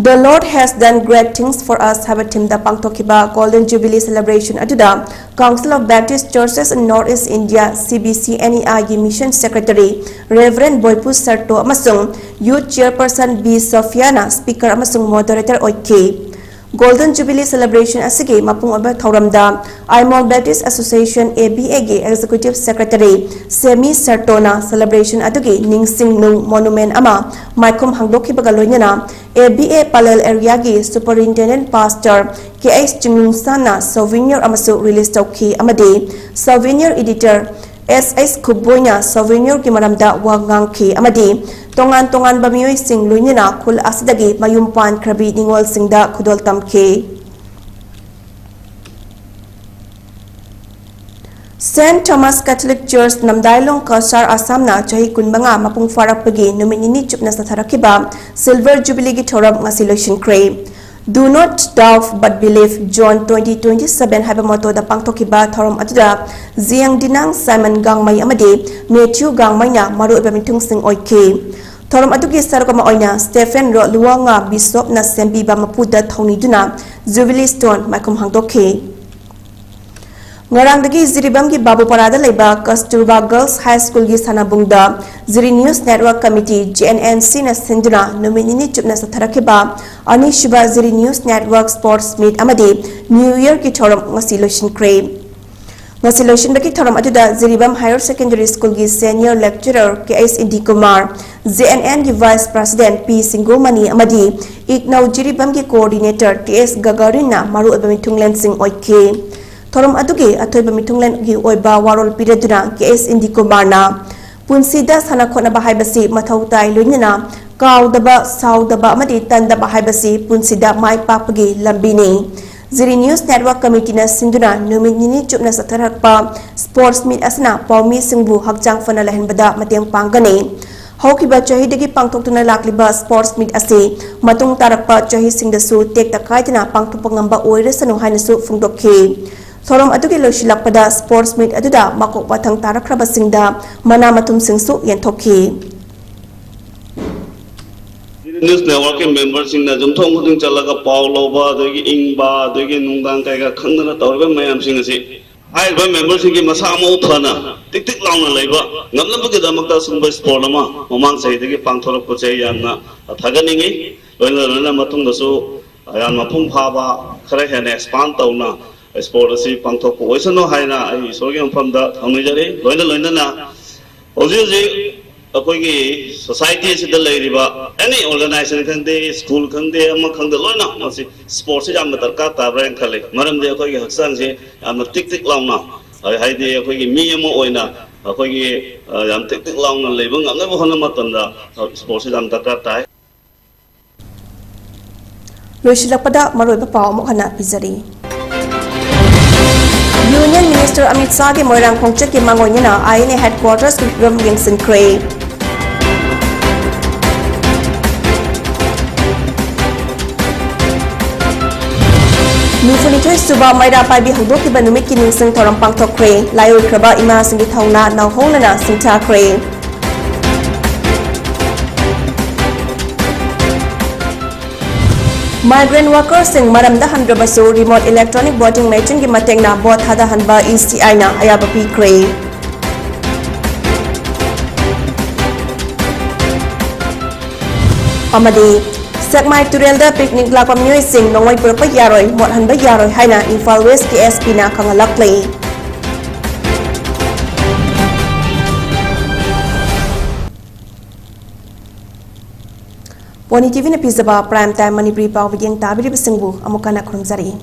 "The Lord has done great things for us" ꯍꯥꯏꯕ themeꯗ ꯄꯥꯡꯊꯣꯛꯈꯤꯕ Golden Jubilee celebration ꯑꯗꯨꯗ Council of Baptist Churches in North East India, CBCNEIꯒꯤ Mission Secretary Reverend ꯕꯣꯏꯄꯨ ꯁꯔꯇꯣ ꯑꯃꯁꯨꯡ Youth Chairperson ꯕꯤ ꯁꯣꯐꯤꯌꯥꯅ speaker ꯑꯃꯁꯨꯡ moderator ꯑꯣꯏꯈꯤ꯫ Golden Jubilee celebration ꯑꯁꯤꯒꯤ ꯃꯄꯨꯡ ꯑꯣꯏꯕ ꯊꯧꯔꯝꯗ ꯑꯥꯏꯃꯣꯜ Baptist Association, ABAꯒꯤ Executive Secretary Semi Sarton celebration ꯑꯗꯨꯒꯤ ꯅꯤꯡꯁꯤꯡ ꯅꯨꯡ monument ꯑꯃ ꯃꯥꯏꯈꯨꯝ ꯍꯥꯡꯗꯣꯛꯈꯤꯕꯒ ꯂꯣꯏꯅꯅ ABA ꯄꯂꯦꯜ areaꯒꯤ Superintendent Pastor ꯀꯦ ꯑꯩꯆ ꯆꯤꯡꯅꯨꯡꯁꯥꯟꯅ souvenir ꯑꯃꯁꯨ release ꯇꯧꯈꯤ ꯑꯃꯗꯤ souvenir editor ꯑꯦꯁ ꯑꯩꯆ ꯈꯨꯕꯣꯏꯅ souvenirꯒꯤ ꯃꯔꯝꯗ ꯋꯥ ꯉꯥꯡꯈꯤ ꯑꯃꯗꯤ ꯇꯣꯉꯥꯟ ꯇꯣꯉꯥꯟꯕ ꯃꯤꯑꯣꯏꯁꯤꯡ ꯂꯣꯏꯅꯅ ꯈꯨꯜ ꯑꯁꯤꯗꯒꯤ ꯃꯌꯨꯝ ꯄꯥꯟꯈ꯭ꯔꯕꯤ ꯅꯤꯉꯣꯜꯁꯤꯡꯗ ꯈꯨꯗꯣꯜ ꯇꯝꯈꯤ꯫ Saint Thomas Catholic Church, ꯅꯝꯗꯥꯏꯂꯣꯡ, Cachar, ꯑꯁꯥꯝꯅ ꯆꯍꯤ ꯀꯨꯟꯃꯉꯥ ꯃꯄꯨꯡ ꯐꯥꯔꯛꯄꯒꯤ ꯅꯨꯃꯤꯠ ꯅꯤꯅꯤ ꯆꯨꯞꯅ ꯆꯠꯊꯔꯛꯈꯤꯕ Silver Jubileeꯒꯤ ꯊꯧꯔꯝ ꯉꯁꯤ ꯂꯣꯏꯁꯤꯟꯈ꯭ꯔꯦ꯫ "Do not doubt but believe, John twenty twenty seven" ꯍꯥꯏꯕ mottoꯗ ꯄꯥꯡꯊꯣꯛꯈꯤꯕ ꯊꯧꯔꯝ ꯑꯗꯨꯗ ꯖꯤꯌꯥꯡ ꯗꯤꯅꯥꯡ, ꯁꯥꯏꯃꯟ ꯒꯥꯡꯃꯩ ꯑꯃꯗꯤ ꯃꯦꯊ꯭ꯌꯨ ꯒꯥꯡꯃꯩꯅ ꯃꯔꯨꯑꯣꯏꯕ ꯃꯤꯊꯨꯡꯁꯤꯡ ꯑꯣꯏꯈꯤ꯫ ꯊꯧꯔꯝ ꯑꯗꯨꯒꯤ ꯁꯔꯨꯛ ꯑꯃ ꯑꯣꯏꯅ Stephen ꯔꯣꯂꯨꯋꯥꯉꯥ ꯕꯤꯁꯣꯞꯅ ꯁꯦꯝꯕꯤꯕ ꯃꯄꯨꯗ ꯊꯧꯅꯤꯗꯨꯅ Jubilee Stone ꯃꯥꯏꯈꯨꯝ ꯍꯥꯡꯗꯣꯛꯈꯤ꯫ ꯉꯔꯥꯡꯗꯒꯤ ꯖꯤꯔꯤꯕꯥꯝꯒꯤ ꯕꯥꯕꯨꯄꯥꯔꯥꯗ ꯂꯩꯕ ꯀꯁꯇꯨꯔꯕꯥ Girls High Schoolꯒꯤ ꯁꯥꯟꯅꯕꯨꯡꯗ ꯖꯤꯔꯤ News Network Committee, GNNCꯅ ꯁꯤꯟꯗꯨꯅ ꯅꯨꯃꯤꯠ ꯅꯤꯅꯤ ꯆꯨꯞꯅ ꯆꯠꯊꯔꯛꯈꯤꯕ ꯑꯅꯤꯁꯨꯕ ꯖꯤꯔꯤ News Network Sports Meet ꯑꯃꯗꯤ New Yearꯒꯤ ꯊꯧꯔꯝ ꯉꯁꯤ ꯂꯣꯏꯁꯤꯟꯈ꯭ꯔꯦ꯫ ꯉꯁꯤ ꯂꯣꯏꯁꯤꯟꯕꯒꯤ ꯊꯧꯔꯝ ꯑꯗꯨꯗ ꯖꯤꯔꯤꯕꯥꯝ Higher Secondary Schoolꯒꯤ Senior Lecturer K H Indikumar, J N ꯑꯦꯟꯒꯤ Vice President ꯄꯤ ꯁꯤꯡꯒꯣꯃꯅꯤ ꯑꯃꯗꯤ ꯏꯒꯅꯧ ꯖꯤꯔꯤꯕꯥꯝꯒꯤ Coordinator ꯇꯤ ꯑꯦꯁ ꯒꯒꯥꯔꯤꯟꯅ ꯃꯔꯨꯑꯣꯏꯕ ꯃꯤꯊꯨꯡꯂꯦꯟꯁꯤꯡ ꯑꯣꯏꯈꯤ꯫ ꯊꯧꯔꯝ ꯑꯗꯨꯒꯤ ꯑꯊꯣꯏꯕ ꯃꯤꯊꯨꯡꯂꯦꯟꯒꯤ ꯑꯣꯏꯕ ꯋꯥꯔꯣꯜ ꯄꯤꯔꯗꯨꯅ ꯀꯦ ꯑꯦꯁ ꯏꯟꯗꯤꯀꯨꯃꯥꯔꯅ ꯄꯨꯟꯁꯤꯗ ꯁꯥꯟꯅ ꯈꯣꯠꯅꯕ ꯍꯥꯏꯕꯁꯤ ꯃꯊꯧ ꯇꯥꯏ, ꯂꯣꯏꯅꯅ ꯀꯥꯎꯗꯕ, ꯁꯥꯎꯗꯕ ꯑꯃꯗꯤ ꯇꯟꯗꯕ ꯍꯥꯏꯕꯁꯤ ꯄꯨꯟꯁꯤꯗ ꯃꯥꯏ ꯄꯥꯛꯄꯒꯤ ꯂꯝꯕꯤꯅꯤ꯫ ꯖꯤꯔꯤ News Network Committeeꯅ ꯁꯤꯟꯗꯨꯅ ꯅꯨꯃꯤꯠ ꯅꯤꯅꯤ ꯆꯨꯞꯅ ꯆꯠꯊꯔꯛꯄ sports meet ꯑꯁꯤꯅ ꯄꯥꯎꯃꯤꯁꯤꯡꯕꯨ ꯍꯛꯆꯥꯡ ꯐꯅ ꯂꯩꯍꯟꯕꯗ ꯃꯇꯦꯡ ꯄꯥꯡꯒꯅꯤ꯫ ꯍꯧꯈꯤꯕ ꯆꯍꯤꯗꯒꯤ ꯄꯥꯡꯊꯣꯛꯇꯨꯅ ꯂꯥꯛꯂꯤꯕ sports meet ꯑꯁꯤ ꯃꯇꯨꯡ ꯇꯥꯔꯛꯄ ꯆꯍꯤꯁꯤꯡꯗꯁꯨ ꯇꯦꯛꯇ ꯀꯥꯏꯗꯅ ꯄꯥꯡꯊꯣꯛꯄ ꯉꯝꯕ ꯑꯣꯏꯔꯁꯅꯨ ꯍꯥꯏꯅꯁꯨ ꯐꯣꯡꯗꯣꯛꯈꯤ꯫ ꯊꯧꯔꯝ ꯑꯗꯨꯒꯤ ꯂꯣꯏꯁꯤꯜꯂꯛꯄꯗ sports meet ꯑꯗꯨꯗ ꯃꯀꯣꯛ ꯃꯊꯪ ꯇꯥꯔꯛꯈ꯭ꯔꯕꯁꯤꯡꯗ ꯃꯅꯥ ꯃꯊꯨꯝꯁꯤꯡꯁꯨ ꯌꯦꯟꯊꯣꯛꯈꯤ꯫ News Networkꯀꯤ memberꯁꯤꯡꯅ ꯌꯨꯝꯊꯣꯡ ꯈꯨꯗꯤꯡ ꯆꯠꯂꯒ ꯄꯥꯎ ꯂꯧꯕ, ꯑꯗꯒꯤ ꯏꯪꯕ, ꯑꯗꯒꯤ ꯅꯨꯡꯗꯥꯡ ꯀꯩꯀꯥ ꯈꯪꯗꯅ ꯇꯧꯔꯤꯕ ꯃꯌꯥꯝꯁꯤꯡ ꯑꯁꯤ ꯍꯥꯏꯔꯤꯕ memberꯁꯤꯡꯒꯤ ꯃꯁꯥ ꯃꯎ ꯐꯅ ꯇꯤꯛ ꯇꯤꯛ ꯂꯥꯎꯅ ꯂꯩꯕ ꯉꯝꯅꯕꯒꯤꯗꯃꯛꯇ ꯑꯁꯤꯒꯨꯝꯕ sport ꯑꯃ ꯃꯃꯥꯡ ꯆꯍꯤꯗꯒꯤ ꯄꯥꯡꯊꯣꯔꯛꯄꯁꯦ ꯑꯩ ꯌꯥꯝꯅ ꯊꯥꯒꯠꯅꯤꯡꯉꯤ꯫ ꯂꯣꯏꯅ ꯂꯣꯏꯅꯅ ꯃꯇꯨꯡꯗꯁꯨ ꯌꯥꯝ ꯃꯄꯨꯡ ꯐꯥꯕ, ꯈꯔ ꯍꯦꯟꯅ expand ꯇꯧꯅ sport ꯑꯁꯤ ꯄꯥꯡꯊꯣꯛꯄ ꯑꯣꯏꯁꯅꯨ ꯍꯥꯏꯅ ꯑꯩ ꯏꯁꯣꯔꯒꯤ ꯃꯐꯝꯗ ꯊꯧꯅꯤꯖꯔꯤ꯫ ꯂꯣꯏꯅ ꯂꯣꯏꯅꯅ ꯍꯧꯖꯤꯛ ꯍꯧꯖꯤꯛ ꯑꯩꯈꯣꯏꯒꯤ society ꯑꯁꯤꯗ ꯂꯩꯔꯤꯕ any organization ꯈꯪꯗꯦ, school ꯈꯪꯗꯦ, ꯑꯃ ꯈꯪꯗꯦ, ꯂꯣꯏꯅ ꯃꯁꯤ sportꯁꯤ ꯌꯥꯝꯅ ꯗꯔꯀꯥꯔ ꯇꯥꯕ꯭ꯔꯥ ꯍꯥꯏꯅ ꯈꯜꯂꯤ꯫ ꯃꯔꯝꯗꯤ ꯑꯩꯈꯣꯏꯒꯤ ꯍꯛꯆꯥꯡꯁꯦ ꯌꯥꯝꯅ ꯇꯤꯛ ꯇꯤꯛ ꯂꯥꯎꯅ, ꯍꯥꯏꯗꯤ ꯑꯩꯈꯣꯏꯒꯤ ꯃꯤ ꯑꯃ ꯑꯣꯏꯅ ꯑꯩꯈꯣꯏꯒꯤ, ꯑ, ꯌꯥꯝ ꯇꯤꯛ ꯇꯤꯛ ꯂꯥꯎꯅ ꯂꯩꯕ ꯉꯝꯅꯕ ꯍꯣꯠꯅꯕ ꯃꯇꯝꯗ sportꯁꯤ ꯌꯥꯝ ꯗꯔꯀꯥꯔ ꯇꯥꯏ꯫ ꯂꯣꯏꯁꯤꯜꯂꯛꯄꯗ ꯃꯔꯨꯑꯣꯏꯕ ꯄꯥꯎ ꯑꯃꯨꯛ ꯍꯟꯅ ꯄꯤꯖꯔꯤ꯫ Union Minister ꯑꯃꯤꯠ ꯁꯥꯍꯒꯤ ꯃꯣꯏꯔꯥꯡ ꯈꯣꯡꯆꯠꯀꯤ ꯃꯥꯡꯑꯣꯏꯅꯅ INA headquartersꯀꯤ ꯐꯤꯕꯝ ꯌꯦꯡꯁꯤꯟꯈ꯭ꯔꯦ꯫ ꯅꯤꯐꯨꯅꯤꯊꯣꯏ ꯁꯨꯕ ꯃꯩꯔꯥ ꯄꯥꯏꯕꯤ ꯍꯧꯗꯣꯛꯈꯤꯕ ꯅꯨꯃꯤꯠꯀꯤ ꯅꯤꯡꯁꯤꯡ ꯊꯧꯔꯝ ꯄꯥꯡꯊꯣꯛꯈ꯭ꯔꯦ꯫ ꯂꯥꯏꯑꯣꯏꯈ꯭ꯔꯕ ꯏꯃꯥꯁꯤꯡꯒꯤ ꯊꯧꯅꯥ ꯅꯧꯍꯧꯅꯅ ꯁꯤꯡꯊꯥꯈ꯭ꯔꯦ꯫ Migrant workersꯁꯤꯡ ꯃꯔꯝꯗ ꯍꯟꯗ꯭ꯔꯕꯁꯨ remote electronic voting machineꯒꯤ ꯃꯇꯦꯡꯅ vote ꯊꯥꯗꯍꯟꯕ ECIꯅ ꯑꯌꯥꯕ ꯄꯤꯈ꯭ꯔꯦ꯫ ꯑꯃꯗꯤ ꯁꯦꯛꯃꯥꯏ ꯇꯨꯔꯦꯜꯗ picnic ꯂꯥꯛꯄ ꯃꯤꯑꯣꯏꯁꯤꯡ ꯅꯣꯡꯃꯩ ꯄꯨꯔꯛꯄ ꯌꯥꯔꯣꯏ, ꯃꯣꯠꯍꯟꯕ ꯌꯥꯔꯣꯏ ꯍꯥꯏꯅ ꯏꯝꯐꯥꯜ Westꯀꯤ SPꯅ ꯈꯪꯍꯜꯂꯛꯂꯤ꯫ Pony TVꯅ ꯄꯤꯖꯕ Prime Time ꯃꯅꯤꯄꯨꯔꯤ ꯄꯥꯎ ꯃꯤꯠꯌꯦꯡ ꯇꯥꯕꯤꯔꯤꯕꯁꯤꯡꯕꯨ ꯑꯃꯨꯛ ꯍꯟꯅ ꯈꯨꯔꯨꯝꯖꯔꯤ꯫